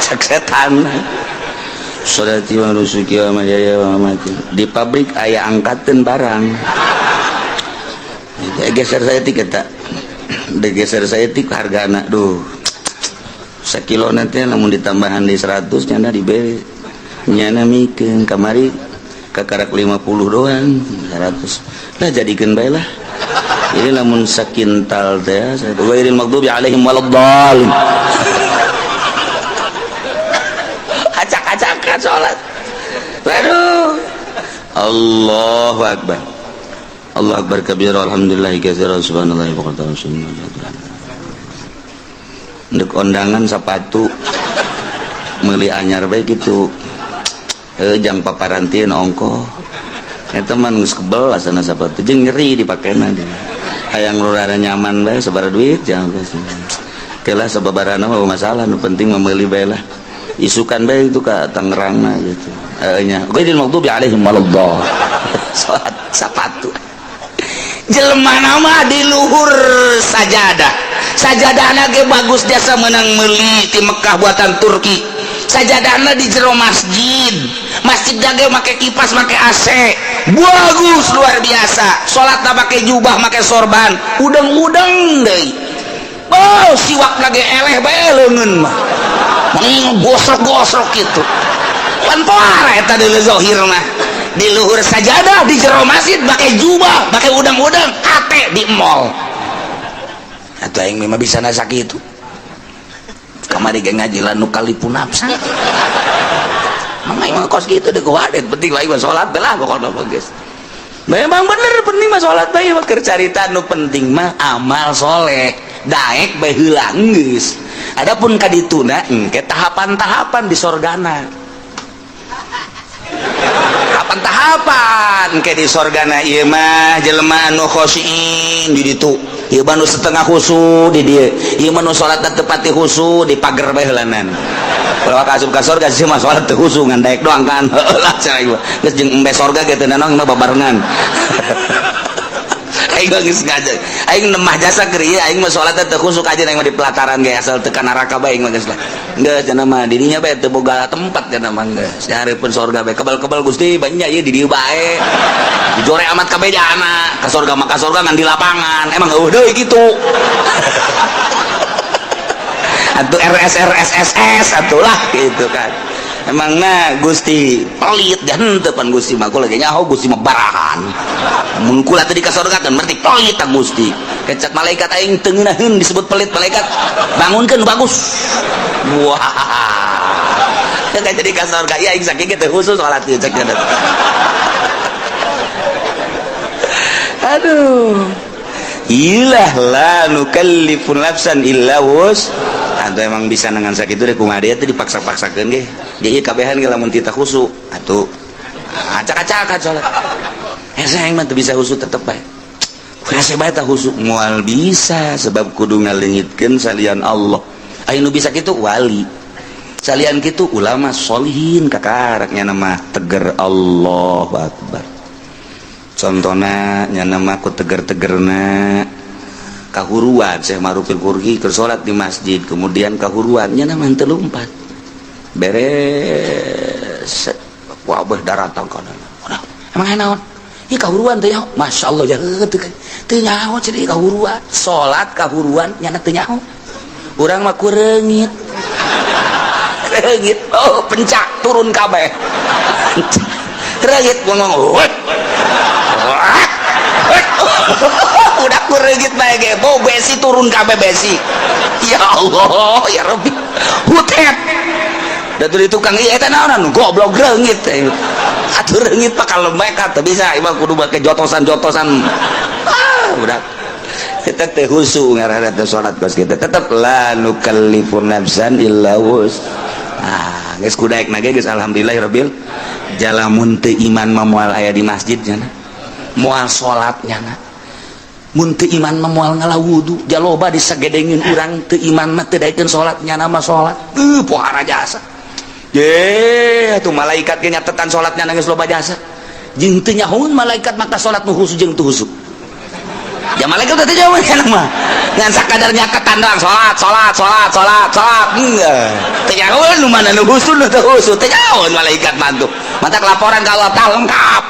Cak setan. Sholati wa nusuki wa mahyaya wa mamati. Di pabrik aya angkateun barang. Geser saya tiket tak. Digeser saya tik hargana duh. Sakilo nanti lamun ditambahan di 100 nyana diberi. Nyana mikeun kamari kakarak 50 doang 100. Lah jadikeun bae lah. Ini lamun sakintal teh ghairil maghdubi alaihim waladdallin. Acak-acakan salat. Waduh. Allahu akbar. Allahu akbar kabira alhamdulillahi katsira subhanallahi wa bihamdihi. Ndek ondangan sepatu meuli anyar bae kitu. Jang paparantieun ongkoh. Eta mah geus kebel asana sepatu jeung nyeri dipakena. Hayang rada nyaman bae sabaraha duit jangan kelah sababarana mah masalah nu penting mah meuli bae lah. Isukan bae itu ka Tangerangna gitu. Nya ghairil maghdubi alaihim waladdallin. Salat sepatu. Jelema nama di luhur sajadah. Sajadahna ge bagus jasa menang meuli ti Mekah buatan Turki. Sajadahna di jero masjid. Masjid ge make kipas, make AC. Bagus luar biasa. Salatna make jubah, make sorban, udeng-udeng deui. Oh, siwak ge eleh bae leungeun mah. Gosok-gosok gitu. Pan poara eta deui zahir mah. Di luhur sajadah di jero masjid make jubah, make udang-udang, hate di mall. Atuh aing mah bisa nasak itu. Kamari ge ngaji lan nu kalipu nafsa. Mang aing mah kos kitu deui kuwadet penting lain mah salat bae lah pokona mah geus. Memang bener penting mah salat bae mah keur carita nu penting mah amal soleh. Daek bae heula geus. Adapun ka dituna engke tahapan-tahapan di sorgana. Tahapan-tahapan ke di sorgana ieu mah jelema anu khosyin di ditu. Ieu mah nu setengah khusu di dieu. Ieu mah nu salat teu pati khusu di pager bae heulanan. Kalau ka asup ka sorga sih mah salat teu khusu ngan daek doang kan. Heulah cenah ieu. Geus jeung embe sorga ge teu nanaon mah babarengan. Aing geus ngaji. Aing nemah jasa keur ieu aing mah salat teu khusu kajian aing mah di pelataran ge asal teu ka neraka bae aing mah geus lah. Geus cenah mah dirinya bae teu boga tempat cenah mah geus. Nyareupeun sorga bae kebal-kebal Gusti banyak ieu di dieu bae. Dijore amat kabeh jana ka sorga mah ka sorga ngan di lapangan. Emang eueuh deui kitu. Atau RS RS SS atulah gitu kan. Emangna Gusti pelit dan henteu pan Gusti mah, kula ge nyaho Gusti mah barahan. Mun kula teh dikasorgakeun berarti pelit tah Gusti. Kecak malaikat, aing teu ngeunaheun disebut pelit. Malaikat bangunkeun bagus. Wah. Kan jadi ka sorga ya aing saking teh khusus salat ieu cek. Aduh. Ilah la nukallifu nafsan illa wus. Atau emang bisa dengan sakit itu deh, kumaha dia tuh dipaksa-paksakeun ge. Jadi kabehan ge lamun tita khusu atuh acak-acakan salat. Hese aing mah teu bisa khusu, tetep bae. Hese bae tah khusu moal bisa, sebab kudu ngaleungitkeun salian Allah. Aya nu bisa kitu wali. Salian kitu ulama solihin, kakaraknya nama teger Allahu Akbar. Contohna nya nama ku teger-tegerna kahuruan Syekh Ma'rufil Karhi keur salat di masjid, kemudian kahuruan nya nama henteu lumpat beres, wabah daratang kana. Emang naon ieu kahuruan teh? Masya Allah ya, teu nyaho cenah kahuruan salat, kahuruan nya teu nyaho. Urang mah ku reungit reungit, oh, pencak turun kabeh reungit, ngomong udah ku reungit bae ge bau besi turun kabeh besi. Ya Allah ya Rabbi, hutet da di tukang ieu eta naonan goblok reungit atuh. Reungit pak kalau mereka teu bisa ieu kudu make jotosan-jotosan. Ah, udah kita teh khusu ngaranna teh salat kos kita tetep la nukallifu nafsan illa wus. Ah, geus kudaek na ge geus alhamdulillahirabbil. Jalamun teu iman mah moal aya di masjid nya, moal salat nya. Mun teu iman mah moal ngala wudu. Jaloba disagedengin urang teu iman mah teu daekeun salat, nya mah salat pohara jasa. Ye atuh malaikat ge nyatetan salatnya geus loba jasa, jeung teu nyahoeun malaikat maka salat nu khusu jeung teu khusu. Ya malaikat teh jauh mah ngan sakadar nyaketan doang, salat salat salat salat salat, enggak teu nyahoeun nu mana nu khusu nu teu khusu, teu nyahoeun malaikat mantu. Matak laporan ka Allah tah lengkap.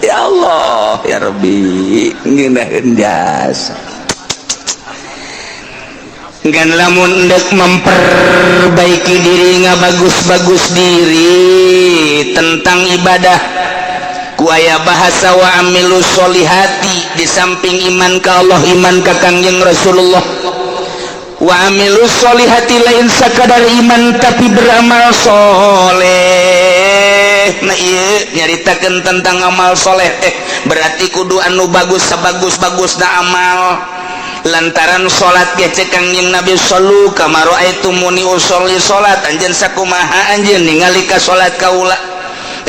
Ya Allah ya Rabbi, ngeunaheun jasa. Ngan lamun endek memperbaiki diri, ngabagus-bagus diri tentang ibadah, ku aya bahasa wa amilu solihati. Di samping iman ka Allah, iman ka Kangjeng Rasulullah, wa amilu solihati, lain sakadar iman tapi beramal soleh. Nah, iya nyaritakeun tentang amal soleh berarti kudu anu bagus sebagus-bagusna amal, lantaran salat ge cek Kangjeng Nabi shallu kama raaitumuni usolli, salat anjeun sakumaha anjeun ningali ka salat kaula.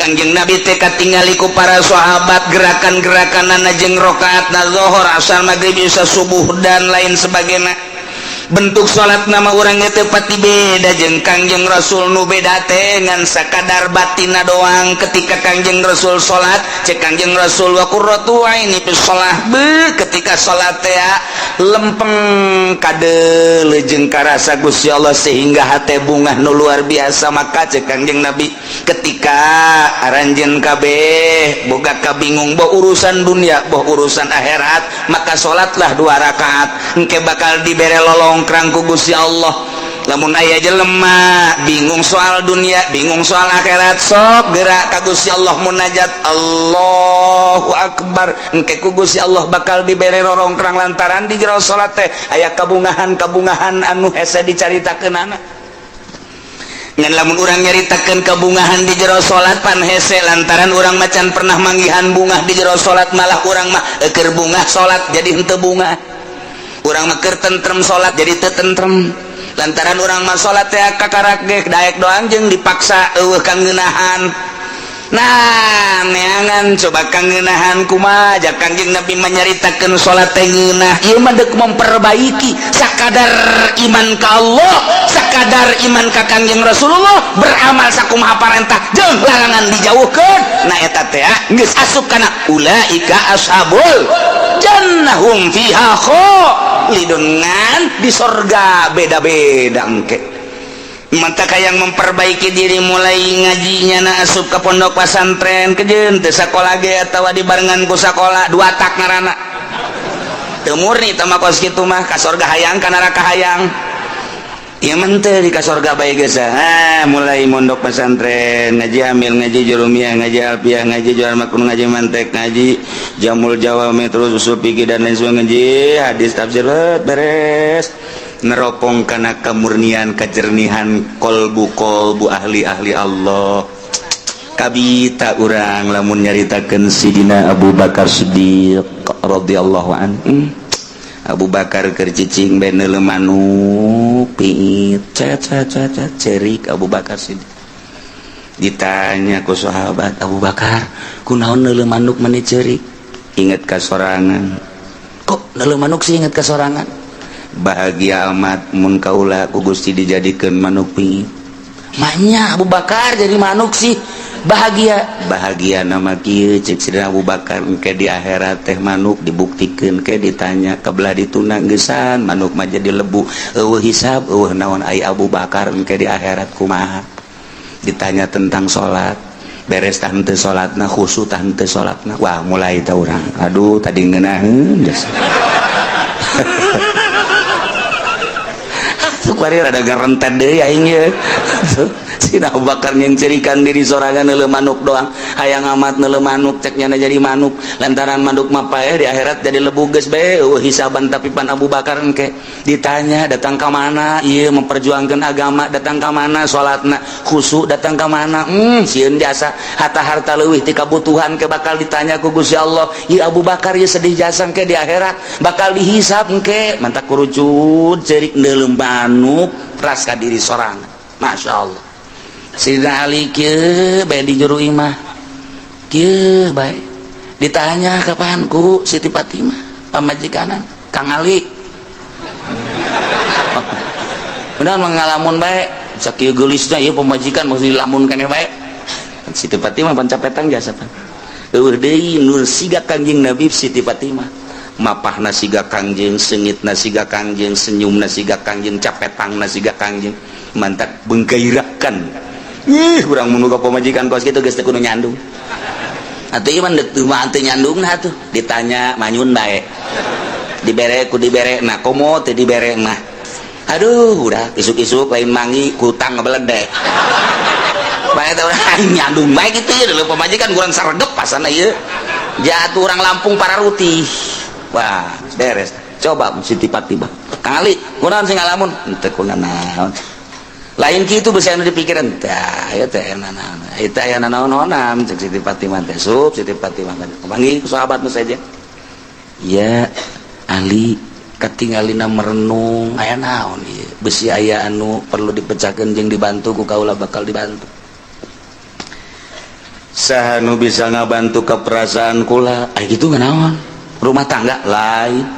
Kangjeng Nabi teh katingali ku para sahabat gerakan-gerakanana jeung rakaatna zuhur, asar, maghrib, isya, subuh dan lain sebagainya. Bentuk salat nama urang teh pati beda jeung Kangjeng Rasul. Nu beda teh ngan sakadar batina doang. Ketika Kangjeng Rasul salat, cek Kangjeng Rasul wa qurratu aini fi shalah, be ketika salat teh lempeng kade jeung karasa Gusti Allah sehingga hate bungah nu luar biasa. Maka cek Kangjeng Nabi, ketika aranjeun kabeh boga kabingung, boh urusan dunia boh urusan akhirat, maka salatlah dua rakaat, engke bakal dibere lolongkrang ku Gusti Allah. Lamun aya jelema bingung soal dunia, bingung soal akhirat, sok gerak ka Gusti Allah, munajat Allahu Akbar, engke ku Gusti Allah bakal dibere rorongkrang, lantaran di jero salat teh aya kabungahan-kabungahan anu hese dicaritakeunana. Ngan lamun urang nyaritakeun kabungahan di jero salat pan hese, lantaran urang macan pernah manggihan bungah di jero salat. Malah urang mah keur bungah salat jadi henteu bungah, urang mah keur tentrem salat jadi teu tentrem, lantaran urang mah salat teh kakarak ge daek doang jeung dipaksa, eueuh kangeunahan. Nah, neangan coba kangeunahan kumaha. Ja Kangjeng Nabi menyaritakeun salat teh ngeunah. Ieu mah deuk memperbaiki sakadar iman ka Allah, sakadar iman ka Kangjeng Rasulullah, beramal sakumaha parentah jeung larangan dijauhkeun. Nah, eta teh geus asup kana ulaika ashabul jannah hum fiha khalidun, ngan di sorga beda-beda engke. Maka yang memperbaiki diri mulai ngajinya na asup ke pondok pesantren kejeun teu sakola ge atawa dibarengan ku sakola, dua tak ngaranna. Teu murni teh mah kos kitu mah, ka sorga hayang, ka neraka hayang. Ieu mah teu di ka sorga bae geus. Ah, mulai mondok pesantren, ngaji amil, ngaji jurumiyah, ngaji alfiah, ngaji jual makun, ngaji mantek, ngaji jamul jawami, terus usul fikih dan lain sebagainya, ngaji hadis, tafsir, beres neropong kana kemurnian, kejernihan kolbu kolbu ahli-ahli Allah. Kabita urang lamun nyaritakeun Sidina Abu Bakar Siddiq radhiyallahu anhu. Abu Bakar keur cicing bae neuleu manuk piit, cet cet cet cet, cerik Abu Bakar Siddiq. Ditanya ku sahabat, "Abu Bakar, kunaon neuleu manuk meni cerik?" "Inget ka sorangan." "Kok neuleu manuk sih inget ka sorangan?" "Bahagia amat mun kaula ku Gusti dijadikeun manuk piit." "Manya Abu Bakar jadi manuk sih bahagia?" "Bahagia nama kieu," cek Sidina Abu Bakar, "engke di akhirat teh manuk dibuktikeun ke ditanya kebelah dituna geusan manuk mah jadi lebu, eueuh hisab eueuh naon. Ai Abu Bakar engke di akhirat kumaha? Ditanya tentang salat, beres tah henteu salatna, khusyuk tah henteu salatna?" Wah, mulai tah urang, aduh, tadi ngeunaheun geus. Kuari rada gerentet deui aing ye. Sina Abu Bakar nyengcerikan diri sorangan neuleuh manuk doang. Hayang amat neuleuh manuk, cek nyana jadi manuk. Lantaran manuk mah paeh di akhirat jadi lebu geus bae eueuh hisaban, tapi pan Abu Bakar engke ditanya datang ka mana ieu memperjuangkan agama, datang ka mana salatna khusyuk, datang ka mana, sieun jasa harta-harta leuwih ti kabutuhan ke bakal ditanya ku Gusti Allah. Ieu Abu Bakar ieu sedih jasa, engke di akhirat bakal dihisab engke. Mantak kurucut cerik neuleuh manuk ras ka diri sorangan. Masya Allah. Sidina Ali kieu bae di jero imah kieu bae, ditanya kapan ku Siti Fatimah pamajikanan, "Kang Ali, benar mengalamun bae sakieu geulisna ieu pamajikan, mesti dilamun keneh bae." Siti Fatimah pancapetang jasa pan eueuh deui nur siga Kangjeng Nabi. Siti Fatimah mapahna siga Kangjeng, seungitna siga Kangjeng, senyumna siga Kangjeng, capetangna siga Kangjeng, mantak menggairahkan. Ih, urang mun boga pamajikan kos kitu geus teu kudu nyandung atuh. Ieu mah teu mah teu nyandungna atuh. Ditanya manyun bae, dibere ku dibere nah, komo teu dibere mah aduh, udah isuk-isuk lain mangi hutang ngebeledek bae teh. Urang nyandung bae kitu ya pamajikan kurang saregep pasana ieu jatuh orang Lampung para rutih. Wah, beres. Coba Siti Fatimah, "Kang Ali, kunaon sing ngalamun?" "Henteu kunaon." Lain kitu bisa anu dipikiran tah ya teh naon eta aya naon-naonan cek Siti Fatimah teh. Sup Siti Fatimah panggil ku sahabat nu saja, "Ya Ali, katingalina merenung, aya naon ieu? Besi aya anu perlu dipecahkeun jeung dibantu ku kaula, bakal dibantu." "Saha nu bisa ngabantu ke perasaan kula?" "Aya kitu naon? Rumah tangga lain,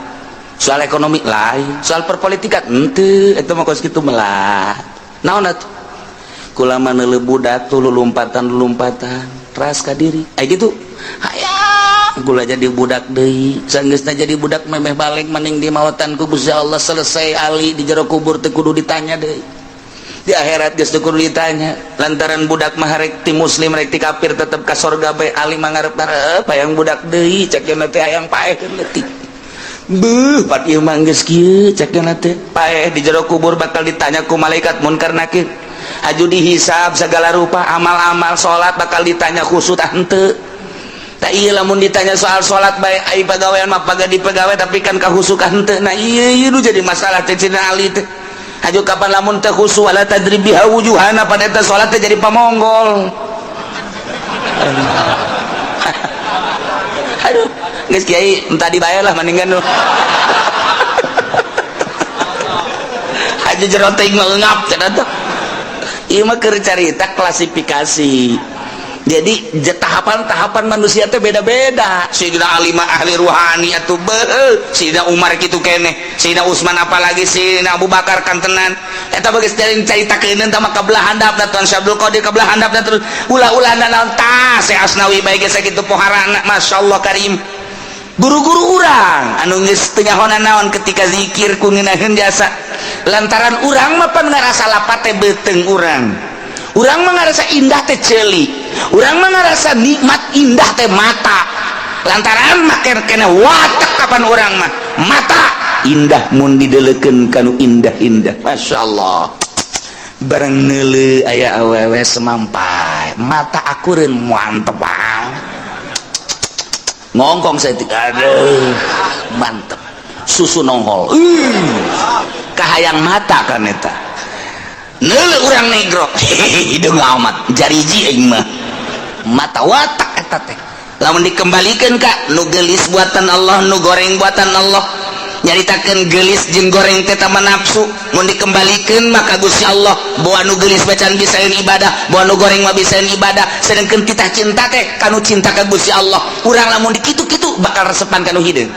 soal ekonomi lain, soal perpolitikan henteu, eta mah kos kitu melah. Naon atuh?" "Kula mah neuleuh budak tuh lulumpatan-lulumpatan ras ka diri. Aya kitu hayang kula jadi budak deui. Sanggeusna jadi budak memeh balik maning dimautan ku Gusti Allah, selesai Ali di jero kubur, teu kudu ditanya deui di akhirat, geus teu kudu ditanya. Lantaran budak mah rek ti muslim rek ti kafir tetep ka sorga bae. Ali mah ngarep-ngarep hayang budak deui, cek cenah teh hayang paeh leutik. Beuh, pat ieu mah geus kieu," cek cenah teh. "Paeh di jero kubur bakal ditanya ku malaikat munkar nakir, aju dihisab segala rupa amal-amal, salat bakal ditanya khusyuk tah henteu. Tak iya lamun ditanya soal salat bae, ai pagawean mah paga di pagawe, tapi kan kahusukan henteu. Nah, iya ieu nu jadi masalah," cek Sidina Ali teh. "Aju kapan lamun teu khusyuk, wala tadrib biha wujuhana, pada eta salat teh jadi pamonggol." Aduh, geus kiai entah dibayar lah mendingan nu. Haji jero teh ngap cenah tuh. Ieu mah keur carita klasifikasi. Jadi tahapan-tahapan manusia teh beda-beda. Sayyidina Ali mah ahli ruhani atuh beuh, Sayyidina Umar kitu keneh, Sayyidina Utsman apalagi, Sayyidina Abu Bakar kantenan. Eta bagus caritakeun tah mah kabelah handapna Tuan Syekh Abdul Qadir, kabelah handapna terus ulah-ulah naon tah Syekh Asnawi bae geus sakitu poharana, masyaallah karim. Guru-guru urang anu geus teu nyahonan naon ketika zikir ku ngeunaheun jasa, lantaran urang mah pan ngarasa lapat teh beuteung urang, urang mah ngarasa indah teh ceuli, urang mah ngarasa nikmat indah teh mata, lantaran mah kena watak kapan urang mah. Mata indah mun didelekeun kanu indah-indah. Masya Allah, bareng neuleu aya awewe semampai, mata akureun mantep banget. Ngongkong saeutik, aduh mantep, susu nongol, kahayang mata kan eta. Neuleu urang negro, hideung amat, jariji aing mah, mata watak eta teh. Lamun dikembalikan ka nu geulis buatan Allah, nu goreng buatan Allah, nyaritakeun geulis jeung goreng teh tama nafsu. Mun dikembalikan maka Gusti Allah bawa nu geulis bacan bisaeun ibadah, bawa nu goreng mah bisaeun ibadah. Sedangkan titah cinta teh kanu cinta ka Gusti Allah. Urang lamun dikitu-kitu bakal resepan kanu hideung.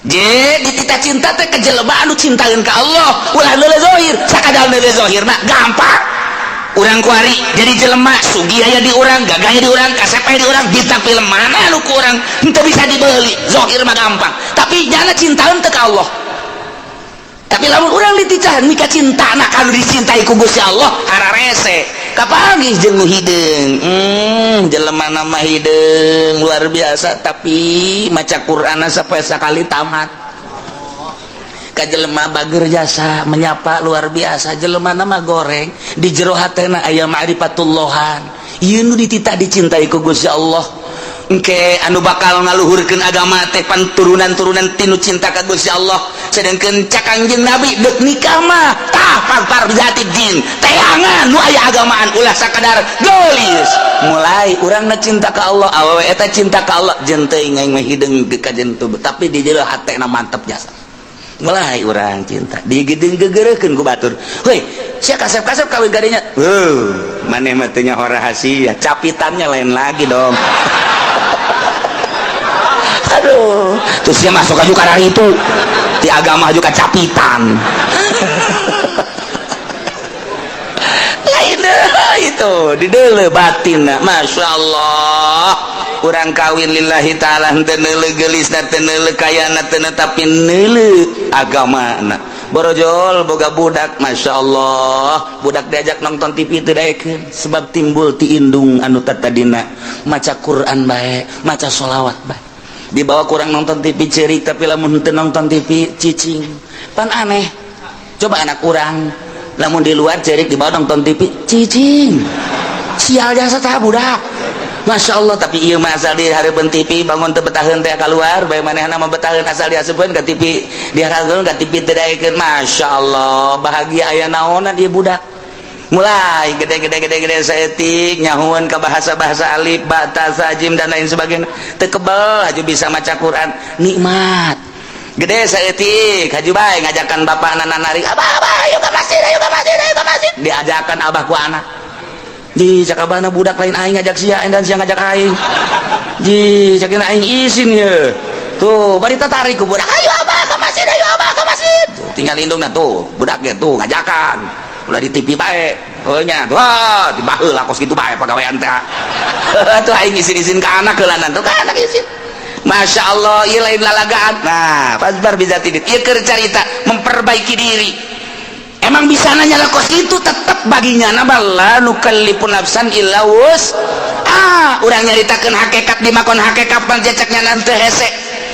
Je dititah cinta teh ka jelema anu cintaeun ka Allah, ulah neuleu zahir. Sakadar neuleu zahir mah gampang. Urang kuari jadi jelema sugih aya di urang, gagah di urang, kasep aya di urang, bintang film mana nu ku urang henteu bisa dibeli. Zahir mah gampang, tapi nyana cintaeun teu ka Allah. Tapi lamun urang dititah mika cintana kanu dicintai ku Gusti Allah, hararese kapanggih jeung nu hideung. Jelema nama hideung luar biasa, tapi maca Qur'an sampai sakali tamat. Ka jelema bager jasa menyapa luar biasa, jelema nama goreng di jero hatena aya ma'rifatullahan. Ieu nu dititah dicintai ku Gusti Allah. Engke anu bakal ngaluhurkeun agama teh pan turunan-turunan tinu cinta ka Gusti Allah. Sedangkan cak Kangjeng Nabi deuk nikah mah tah fadzfar bizatid din, teangan nu aya agamaan, ulah sakadar geulis. Mulai urang na cinta ka Allah, awewe eta cinta ka Allah, jeung teuing aing mah hideung ka jeung tapi di jero hatena mantep jasa. Mulai urang cinta digedeng gegereukeun ku batur, heuy sia kasep-kasep kawin kadinya, heuh maneh mah teu nyaho rahasia, capitannya lain lagi dong. Aduh, terus dia masuk aja karena itu di agama juga capitan. Lain itu di deuleu batin. Masya Allah, urang kawin lillahi ta'ala, henteu neuleu geulisna, teu neuleu kayana, teu tapi neuleu agamana. Borojol boga budak, Masya Allah, budak diajak nonton TV teu daekeun sebab timbul ti indung anu tatadina maca Quran bae, maca sholawat bae. Dibawa kurang nonton TV cerik, tapi lamun henteu nonton TV cicing. Pan aneh, coba anak urang lamun di luar cerik, dibawa nonton TV cicing, sial jasa tah budak. Masya Allah, tapi iya mah asal di hareupeun TV bangun teu betaheun teh keluar bae, manehna mah betaheun asal diasupkeun ka TV, dihareupeun ka TV teu daekeun. Masya Allah, bahagia aya naonan ieu budak. Mulai gede-gede-gede-gede saeutik nyahuan ke bahasa-bahasa alif ba ta sa jim dan lain sebagainya, teu kebel haju bisa maca Quran, nikmat. Gede saeutik haju bae ngajakan bapakna narik, abah abah ayo ke masjid, ayo ke masjid, ayo ke masjid. Diajakan abah ku anak. Ji cak abahna budak lain aing ngajak sia dan sia ngajak aing. Ji cak aing isin ye. Tuh bari tarik ku budak, ayo abah ke masjid, ayo abah ke masjid. Tuh, tinggal indungna tuh budaknya tuh ngajakan. Ulah di TV bae. Heuh nya, wah dibaheula kos kitu bae pagawean teh. Tuh aing isin-isin ka anak heulanan tuh ka anak isin. Masya Allah, ieu lain lalagaan. Nah, fadzfar bizatid. Ieu keur carita memperbaiki diri. Emang bisa nanya lah kos itu tetep baginya nama la nukallifu nafsan illa wus. Ah, urang nyaritakeun hakikat di makon hakikat panjacaknya nanti hese.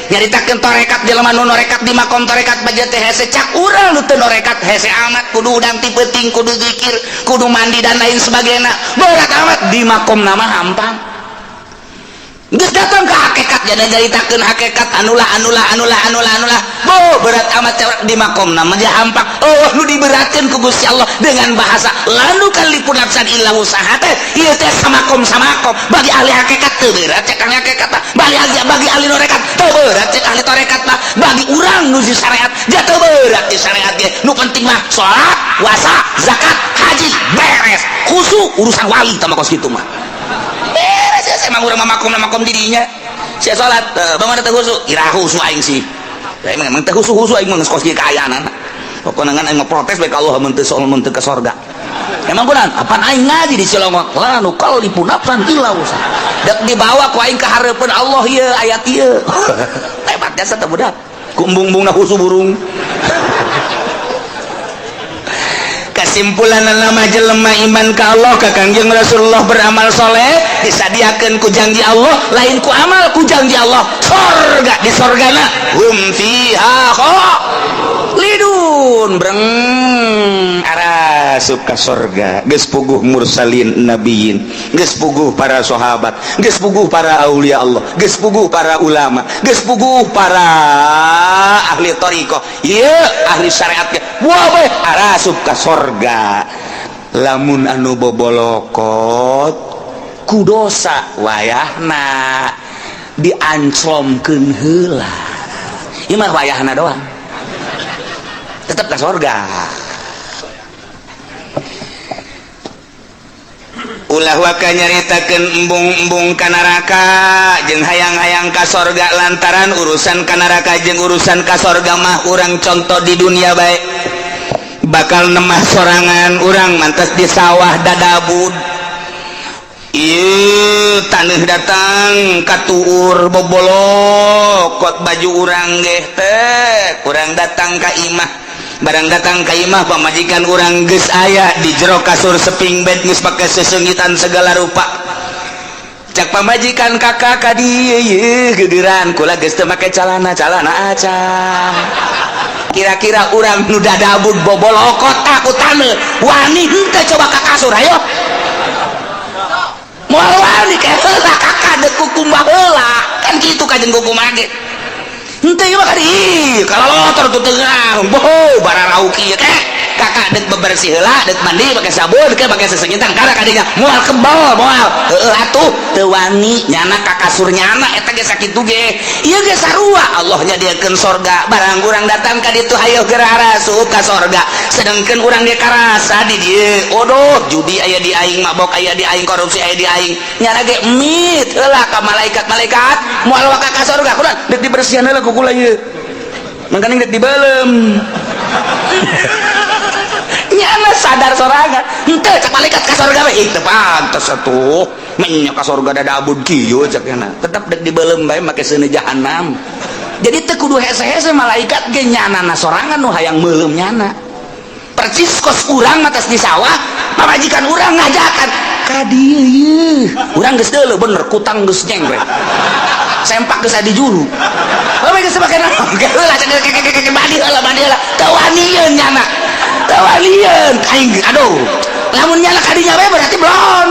Nyaritakeun torekat di laman nu norekat di makom torekat baja teh hese, cak urang nu teu norekat hese amat, kudu udang ti peuting, kudu zikir, kudu mandi dan lain sebagainya. Berat amat di makom nama hampang. Geus datang ke hakikat jadi nyaritakeun hakikat anulah anulah anulah anulah anulah. Boh berat amat di makom nama dia hampang. Oh nu diberatkeun ku Gusti Allah dengan bahasa la nukallifu nafsan illa wusaha teh ieu teh samakom samakom bagi ahli hakikat teu berat cek ahli hakikat mah, bagi ahli norekat teu berat cek ahli torekat mah, bagi urang nu di syariat dia teu berat di syariat ge. Nu penting mah salat, puasa, zakat, haji beres, khusyuk urusan wali tah kos kitu mah. Beres ya, emang urang mah makom makom didinya. Sia salat, bangun teu khusyuk, ira khusyuk aing sih. Emang emang teu khusyuk-khusyuk aing mah geus kos kieu kaayaan. Pokona ngan aing mah protes bae ka Allah mun teu mun teu ka sorga. Emang kunaon? Apaan aing ngaji di Cilongok? La nukallifu nafsan illa wusaha. Dek dibawa ku aing ka hareupeun Allah ieu ayat ieu. Hebat jasa teh budak. Ku embung-embungna khusyuk burung. Kesimpulan nama jelema iman ka Allah, ka Kangjeng Rasulullah, beramal soleh, disadiakeun ku janji Allah, lain ku amal, ku janji Allah sorga. Di sorgana hum fiha khalidun. Breng arasup ka sorga, geus puguh mursalin, nabiyin, geus puguh para sahabat, geus puguh para aulia Allah, geus puguh para ulama, geus puguh para ahli thariqah, ieu ahli syariat ge. Wah bae arasup ka sorga. Lamun anu bobolokot ku dosa, wayahna dianclomkeun heula. Ieu mah wayahna doang, tetep ka sorga. Ulah waka nyaritakeun embung-embung ka neraka jeung hayang-hayang ka sorga, lantaran urusan ka neraka jeung urusan ka sorga mah urang contoh di dunia bae. Bakal nemah sorangan urang mantas di sawah dadabud. Ieu taneuh datang katuur, bobolokot baju urang geh teh. Urang datang ka imah, barang datang ka imah, pamajikan urang geus aya di jero kasur seping bed, geus pake sesengitan segala rupa. Cak pamajikan, "Kakak, ka dieu yeuh gegeran kula geus teu make calana, calana acan." Kira-kira urang nu dadabud bobolokot ku taneuh, wani henteu coba ka kasur? Ayo, moal wani. Ke heula, Kakak, deuk kukumbah heula. Kan kitu kajeng kukumbah ge henteu ieu mah kadi kalau lotor tuh tengah boho bararau kieu. Ke, Kakak, dek bebersih heula, dek mandi pakai sabun, ke pakai sesengitan karena kadinya moal kebal, moal heueuh atuh teu wani nyana ka kasur nyana. Eta ge sakitu ge, ieu ge sarua. Allah nyadiakeun sorga, barang urang datang ka ditu, hayo geura arasup ka sorga. Sedangkan urang ge karasa di dieu, odoh, judi aya di aing, mabok aya di aing, korupsi aya di aing. Nyana ge mit heula ka malaikat. Malaikat moal waka ka sorga kunaon? Dek dibersihan heula ku kula ieu, mangkaning dek dibeuleum. Nyana sadar sorangan henteu. Cak malaikat, ka sorga we. Ih, teu pantes atuh menya ka sorga dadabud kieu. Cak nyana tetep dek dibeuleum bae make seuneu jahanam. Jadi teu kudu hese-hese malaikat ge, nyanana sorangan nu hayang meuleum nyana. Percis kos urang matas di sawah, pamajikan urang ngajakan ka dieu ieu, urang geus deuleu bener, kutang geus nyengkrek, sempak geus di juru. Bae geus make naon heula, cek mandi heula, mandi heula. Teu wanieun nyana, teu wanieun aing. Aduh, lamun nyala kadinya bae berarti belum.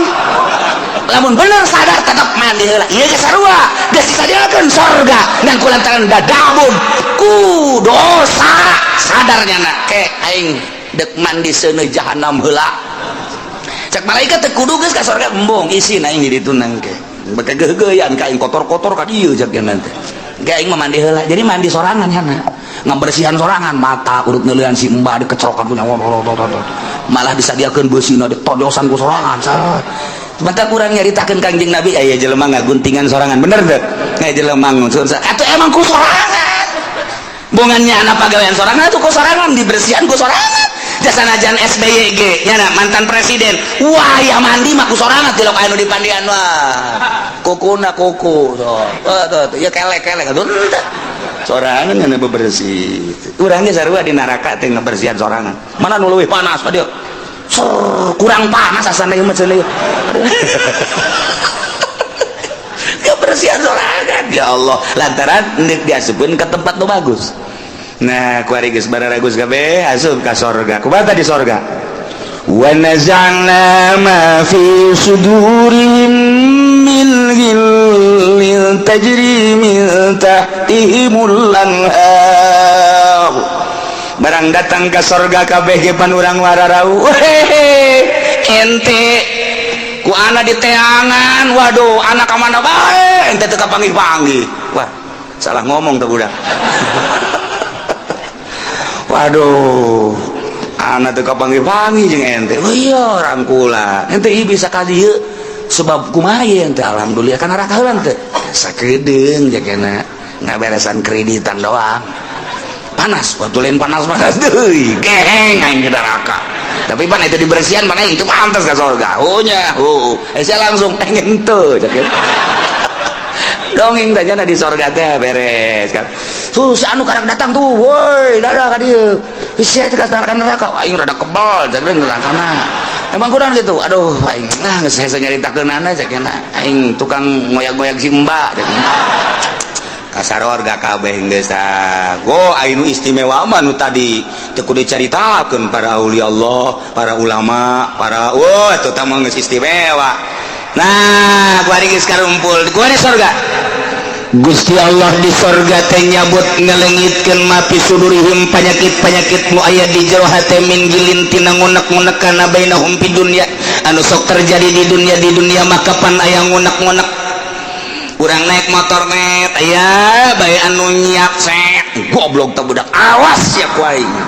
Lamun bener sadar, tetap mandi heula. Ieu ge sarua, geus disadiakeun sorga, ngan kulantaran dadabun ku dosa, sadar nyana, ke aing dek mandi seuneu jahanam heula. Cek malaikat, teu kudu, geus ka sorga. Embung, isin aing di ditu nangke beke geugeuyan ka aing, kotor-kotor ka dieu. Cek nyana teh ge aing mah mandi heula. Jadi mandi sorangan nyana, ngabersihan sorangan, mata urut neuleuan si embah dikecerokan punya, malah disadiakeun beusina ditojosan ku sorangan. Sebentar, kurang nyaritakeun Kangjeng Nabi aya jelema ngaguntingan sorangan, bener teu? Aya jelema ngusun atuh emang ku sorangan, bongannya anak pagawean sorangan atuh, ku sorangan dibersihan ku sorangan. Jasanajan SBY ge nyana mantan presiden, wah ya mandi mah ku sorangan, tilok anu dipandian, wah kukuna kuku so tuh tuh ya kelek kelek atuh sorangan nyana bebersih. Urang ge sarua di neraka teh ngebersihan sorangan. Mana nu leuwih panas ka dieu? Ser, kurang panas asana ieu mah cenah. Kebersihan sorangan, ya Allah, lantaran ndek diasupkeun ke tempat nu bagus. Nah, kuari geus bararagus kabeh asup ka sorga. Kumaha di sorga? Wa naza'na ma fi sudurihim min ghillin tajri min tahtihimul anhar. Barang datang ke sorga kabeh ge pan urang wararau, hehe, ente ku ana di teangan. Waduh, anak ka mana bae ente, teu kapanggih-panggih. Wah, salah ngomong tuh budak. Waduh, anak teu kapanggih-panggih jeung ente. Oh iya, rangkula ente ieu bisa ka dieu sebab kumaha ieu ente? Alhamdulillah kana neraka heula teh sakedeung jagana ngaberesan kreditan doang. Panas waktu lain, panas panas deui, geheng aing ke neraka. Tapi pan itu dibersihan mana itu pantas ke surga. Oh nya, oh eh, saya langsung pengen tuh dongeng tanya di sorga teh beres kan. Tuh si anu karang datang tuh, woi, dadah ka dieu. Sia teh ka neraka, aing rada kebal jadi nerakana. Emang kurang gitu. Aduh, aing nah geus hese nyaritakeunana cek aing tukang ngoyak-ngoyak si Mbak. Kasarorga kabeh geus tah. Go anu istimewa mah nu tadi teu kudu dicaritakeun, para aulia Allah, para ulama, para wah eta mah geus istimewa. Nah, gua geus karumpul, gua di sorga. Gusti Allah di sorga teh nyabut, ngelengitkeun ma fi sudurihim, penyakit-penyakit nu aya di jero hate, min ghillin, tina ngunek-ngunek, kana bainahum fi dunya, anu sok terjadi di dunia. Di dunia maka pan aya ngunek-ngunek. Urang naik motor net aya bae anu nyiak set, "Goblok teh budak, awas sia ku aing,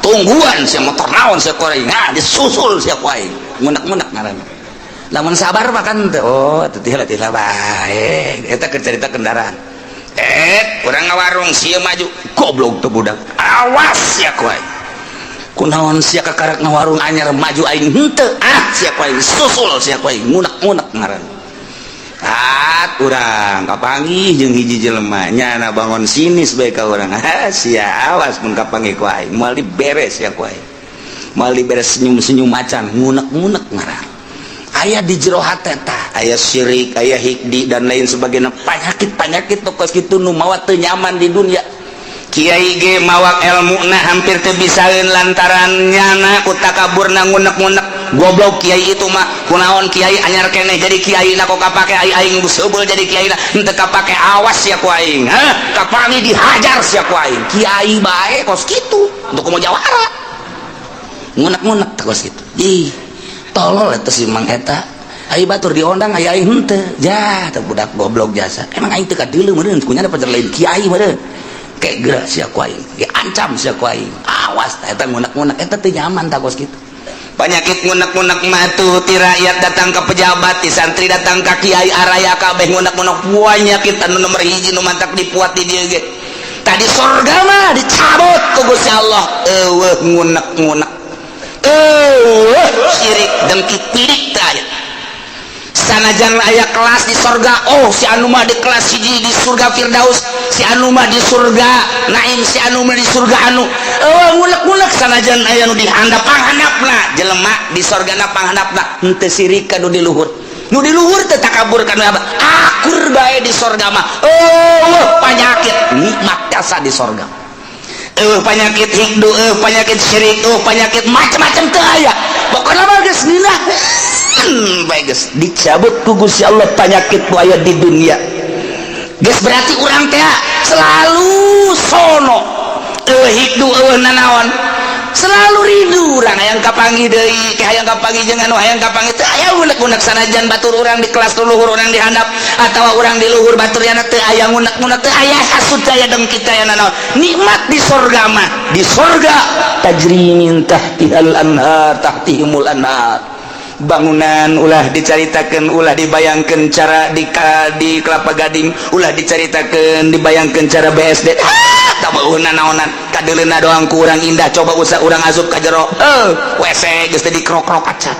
tungguan sia motor naon sia ku aing." Nah, disusul sia ku aing. Ngunek-ngunek ngaranna. Lamun sabar mah kan teu, oh teu, tila bae eta keur cerita kendaraan. Eh, urang ngawarung, sia maju, "Goblok teh budak, awas sia ku aing, kunaon sia kakarak ngawarung anyar maju, aing henteu, ah sia ku aing, susul sia ku aing." Ngunek-ngunek ngaranna. Ah, urang kapanggih jeung hiji jelema, nyana bangun sinis bae ka urang, "Ah sia, awas mun kapanggih ku aing, moal diberes sia ku aing, moal diberes." Senyum-senyum macan. Ngunek-ngunek ngaran aya di jero hate tah, aya syirik, aya hiqdi, dan lain sebagainya, penyakit-penyakit tokos kitu nu mawa teu nyaman di dunia. Kiai ge mawak ilmu na hampir teu bisaeun lantaran nyana ku takaburna, ngunek-ngunek, "Goblok kiai itu mah, kunaon kiai anyar keneh jadi kiai na, kok kapake, aing aing seubeuh jadi kiai na henteu kapake, awas sia ku aing, hah kapangi dihajar sia ku aing." Kiai bae kos kitu untuk mau jawara, ngunek-ngunek kos kitu. Ih, tolol eta si Mang eta. Ai batur diondang, aya aing henteu. Ja teh budak goblok jasa, emang aing teu kadeuleu meureun kunya pacar lain kiai meureun, kayak gerak sia ku aing, diancam sia ku aing, awas. Eta ngunek-ngunek eta teu nyaman tah kos kitu. Penyakit ngunek-ngunek mah tuh ti rakyat datang ke pejabat, ti santri datang ke kiai, araya kabeh ngunek-ngunek. Penyakit anu nomor hiji nu mantak dipuat di dieu ge. Tadi sorga mah dicabut ku Gusti Allah, eueuh ngunek-ngunek, eueuh syirik, dengki, pidik teu aya. Sanajan aya kelas di sorga, oh si anu mah di kelas hiji di surga Firdaus, si anu mah di surga Naim, si anu mah di surga anu, eueuh ngunek-ngunek. Sanajan aya nu dihandap, panghandapna jelema di sorgana panghandapna henteu sirik ka nu di luhur, nu di luhur teu takabur ka nu apa, akur bae di sorga mah. Eueuh penyakit, nikmat jasa di sorga. Eueuh penyakit hiqdu, eueuh penyakit syirik, eueuh penyakit macam-macam teu aya. Pokokna mah geus ngeunah bae, geus dicabut ku Gusti Allah penyakit nu aya di dunia. Geus berarti urang teh selalu sono, eueuh hiqdu, eueuh nanaon, selalu rindu urang hayang kapanggih deui, hayang kapanggih jeung anu, hayang kapanggih. Teu aya ngunek-ngunek sanajan batur urang di kelas luhur, urang di handap atawa urang di luhur batur yana, teu aya ngunek-ngunek, teu aya hasud, aya dengki, teu aya nanaon. Nikmat di sorga mah. Di sorga tajri min tahtihal anhar, tahtihimul anhar. Bangunan ulah dicaritakan, ulah dibayangkan cara di Kelapa Gading, ulah dicaritakan, dibayangkan cara BSD, ah tak mau naonan, kadeuleuna doang kurang indah. Coba usah urang asup ka jero, eh WC geus teh dikrok-krok acan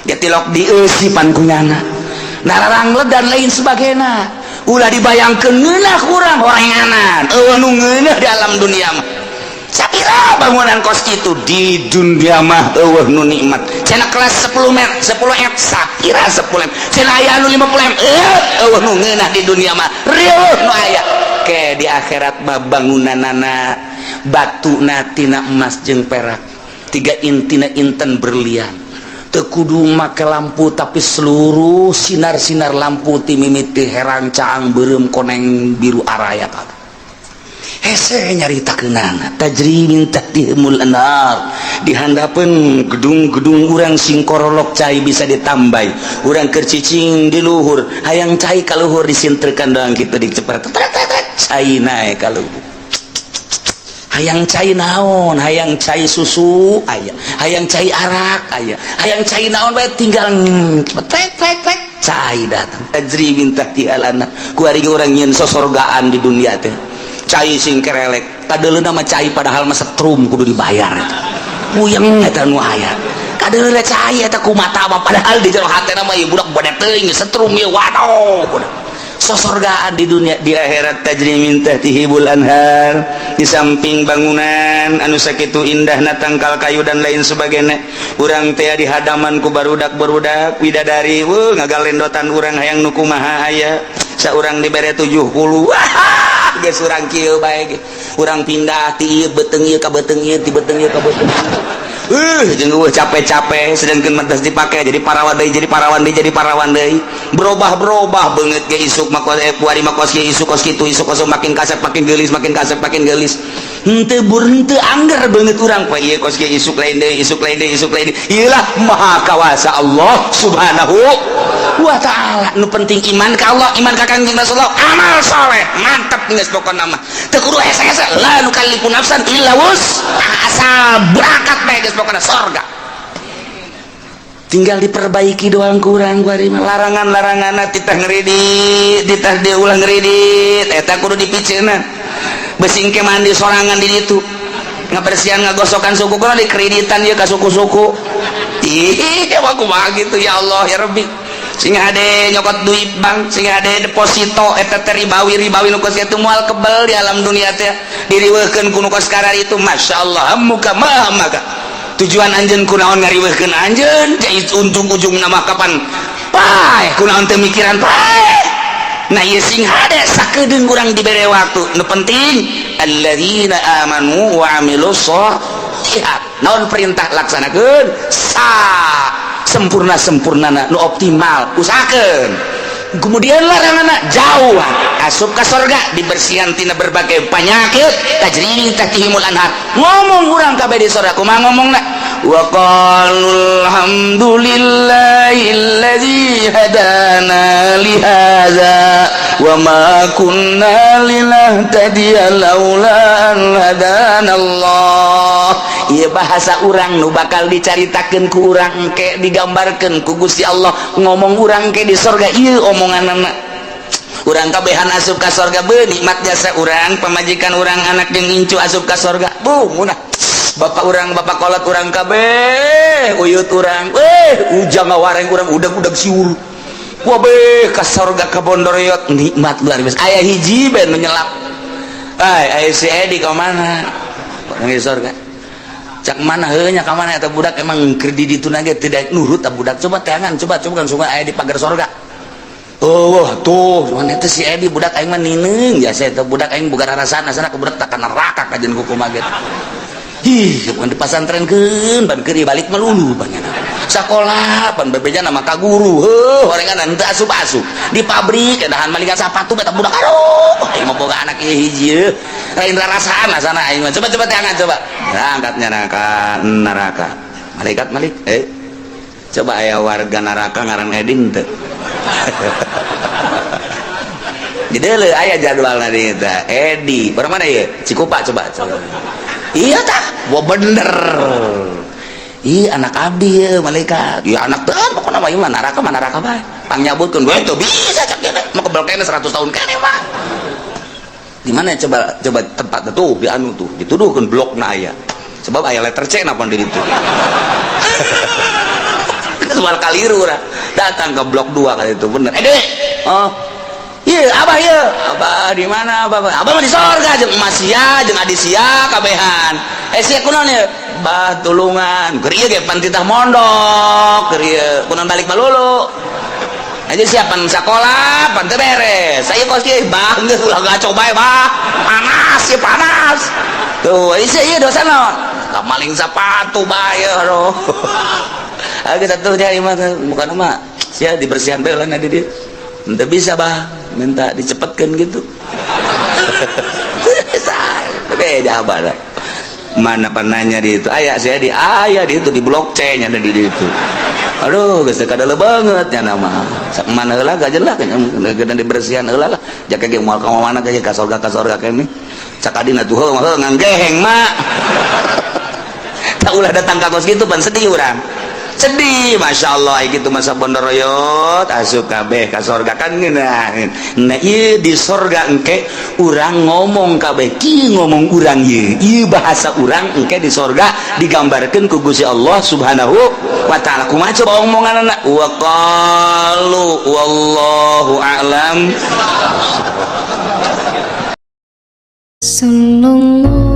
dia tilok dieusi pan kunyana nararanglet dan lain sebagainya. Ulah dibayangkeun ngeunah, kurang horenganan, eueuh nu ngeunah di alam dunia mah. Sapira bangunan kos kitu di dunia mah eueuh nu nikmat. Cenah kelas 10 m, 10 M, sapira 10 M, cenah aya anu 50 M, eh eueuh nu ngeunah di dunia mah, rieuh nu aya ke di akhirat mah. Bangunanana batuna tina emas jeung perak, tiga intina inten berlian, teu kudu make lampu, tapi seluruh sinar-sinar lampu ti mimiti herang, caang, beureum, koneng, biru, araya kabeh. Hese nyaritakeunana. Tajri min tahtihimul anhar. Di handapeun gedung-gedung urang sing korolok, cai bisa ditambah. Urang keur cicing di luhur, hayang cai ka luhur, disintrekan doang kitu, dicepret, cai naek ka luhur. Hayang cai naon, hayang cai susu aya, hayang cai arak aya, hayang cai naon bae, tinggal tek tek tek, cai datang. Tajri min tahtihal anhar. Kuari urang nyieun sosorgaan di dunia teh, cai sing kerelek kadeuleuna mah cai, padahal mah setrum kudu dibayar eta. Puyeng eta nu aya kadeuleuna cai eta ku mata mah, padahal di jero hatena mah ieu budak bade teuing setrum ieu, waduh budak. Sosorgaan di dunia, di akhirat tajri min tahtihimul anhar. Di samping bangunan anu sakitu indahna, tangkal kayu dan lain sebagainya, urang teh di hadaman ku barudak-barudak widadari, wuh, ngagalendotan urang hayang nu kumaha aya. Saurang dibere 70, wah, geus urang kieu bae ge. Urang pindah ti ieu beuteung ieu ka beuteung ieu, ti beuteung ieu ka beuteung ieu. Jeung eueuh capek-capek, sedangkan mentas dipake jadi parawan deui, jadi parawan deui, jadi parawan deui, berubah-berubah beungeut ge. Isuk mah kos, kuari mah kos kieu, isuk kos kitu, isuk kos, makin kasep makin geulis, makin kasep makin geulis, henteu bur henteu angger beungeut urang poe ieu kos kieu, isuk lain deui, isuk lain deui, isuk lain deui. Ieu lah maha kawasa Allah Subhanahu wa Ta'ala. Nu penting iman ka Allah, iman ka Kangjeng Rasulullah, amal soleh, mantap geus. Pokona mah teu kudu hese-hese, la nukallifu nafsan illa wus, asal berangkat bae geus. Pokona sorga tinggal diperbaiki doang. Kurang kuari mah larangan-larangan, titah ngeridit, titah diulah ngeridit, eta kudu dipiceunan. Besing ke mandi sorangan di ditu, ngabersihan, ngagosokan suku kudu dikreditan ieu ka suku-suku. Ih, aku mah gitu. Ya Allah, ya Rabbi, sing hade nyokot duit bank, sing hade deposito, eta teh ribawi. Ribawi nu kos kitu moal kebel di alam dunia teh, diriweuhkeun ku nu kos karar itu. Masya Allah, muka mah maka tujuan anjeun kunaon ngariweuhkeun anjeun? Ujung-ujung nama kapan paeh? Kunaon teu mikiran paeh? Nah, ieu sing hade sakedeung urang dibere waktu. Nu penting alladzina amanu wa amilus sholihat. Naon perintah, laksanakeun sa sempurna sempurnana, nu optimal usahakeun. Kemudian larangan jauh, asup ka sorga, dibersihan tina berbagai penyakit, tajri min tahtihimul anhar. Ngomong urang kabeh di sorga kumaha ngomongna? Wa qalu alhamdulillahilladzi hadana li hadza wa ma kunna linahtadiya laula an hadana Allah. Ieu bahasa urang nu bakal dicaritakeun ku urang engke, digambarkeun ku Gusti Allah. Ngomong urang ke di sorga ieu omonganana. Urang kabehan asup ka sorga, be nikmat jasa urang, pamajikan urang, anak jeung incu asup ka sorga. Bu munah bapak urang, bapak kolot urang kabeh, uyut urang, eh, ujang ngawareng urang, udag-udag siur. Wah, be ka sorga ka bondoriot, nikmat luar biasa. Aya hiji ben menyelap. Ay, aya si Edi ka mana? Orang di sorga. Cak mana heuh nya, ka mana eta budak? Emang keur di ditu ge tidak nurut eta budak. Coba teangan, coba coba kan sungai aya di pagar sorga. Oh, tuh, mana itu si Edi? Budak aing mah nineung jasa eta budak aing boga rarasaan, asana ke budak tak neraka kajian kuku maget. Ih, bukan di pasantrenkeun, ban keur balik melulu banyak. Sekolah pan bebeja nama ka guru, heuh, horengan henteu asup-asup. Di pabrik edahan malingan sapatu eta budak. Aduh, aing mah boga anak ieu hiji heuh. Lain rarasaan asana aing mah. Coba coba teangan coba. Nah, angkatnya neraka neraka. Malaikat malik, eh. Coba aya warga neraka ngaran Edin teu? Jadi le aya jadwalna di eta. Edi, barang mana ya? Cikupa coba, coba. Iya tak? Wah, bener. Ih, anak abdi ya malaikat. Ya anak teh pokoknya mah ieu mah neraka mah neraka bae. Pang nyabutkeun we teu bisa cak dia. Mau kebel kene 100 tahun kene mah. Di mana coba coba tempat tuh di anu tuh dituduhkeun blokna aya. Sebab aya letter C napa di ditu. Soal kaliru lah. Datang ke blok 2 kali itu bener. Eh, Dek. Oh. Iya, abah iya. Abah di mana abah? Abah mah di sorga jeung emas sia, jeung adi sia kabehan. Eh, sia kunaon ya? Bah tulungan. Keur ieu ge pan titah mondok, keur ieu kunaon balik malulu. Aja siapa sekolah pan teu beres. Saya kos kieu, bah, geus ulah ngaco bae, bah. Panas ya panas. Tuh, isi ieu dosa naon? Ka maling sepatu bae aduh. Agak satu nyari mah bukan mah sia dibersihan bae lah di dia. Ente bisa bah minta dicepetkan gitu. Beda abah lah. Mana penanya di itu? Ayah saya di ayah di itu di blok C nya ada di itu. Aduh, geus kadale banget nya nama. Sak mana heula gajen lah geus dibersihan heula lah. Jaka ge moal ka mana ge ka sorga kene. Cak adina tuh heuh mah nganggeheng mak. Tak ulah datang ka kos kitu pan sedih urang. Sedih, Masya Allah, gitu masa bondoroyot asup kabeh ka sorga kan ngeunah. Nah, ieu di sorga engke urang ngomong kabeh kieu, ngomong urang ieu, ieu bahasa urang engke di sorga digambarkeun ku Gusti Allah Subhanahu wa Ta'ala. Kumaha coba omonganna? Wa qalu wallahu a'lam. Sallallahu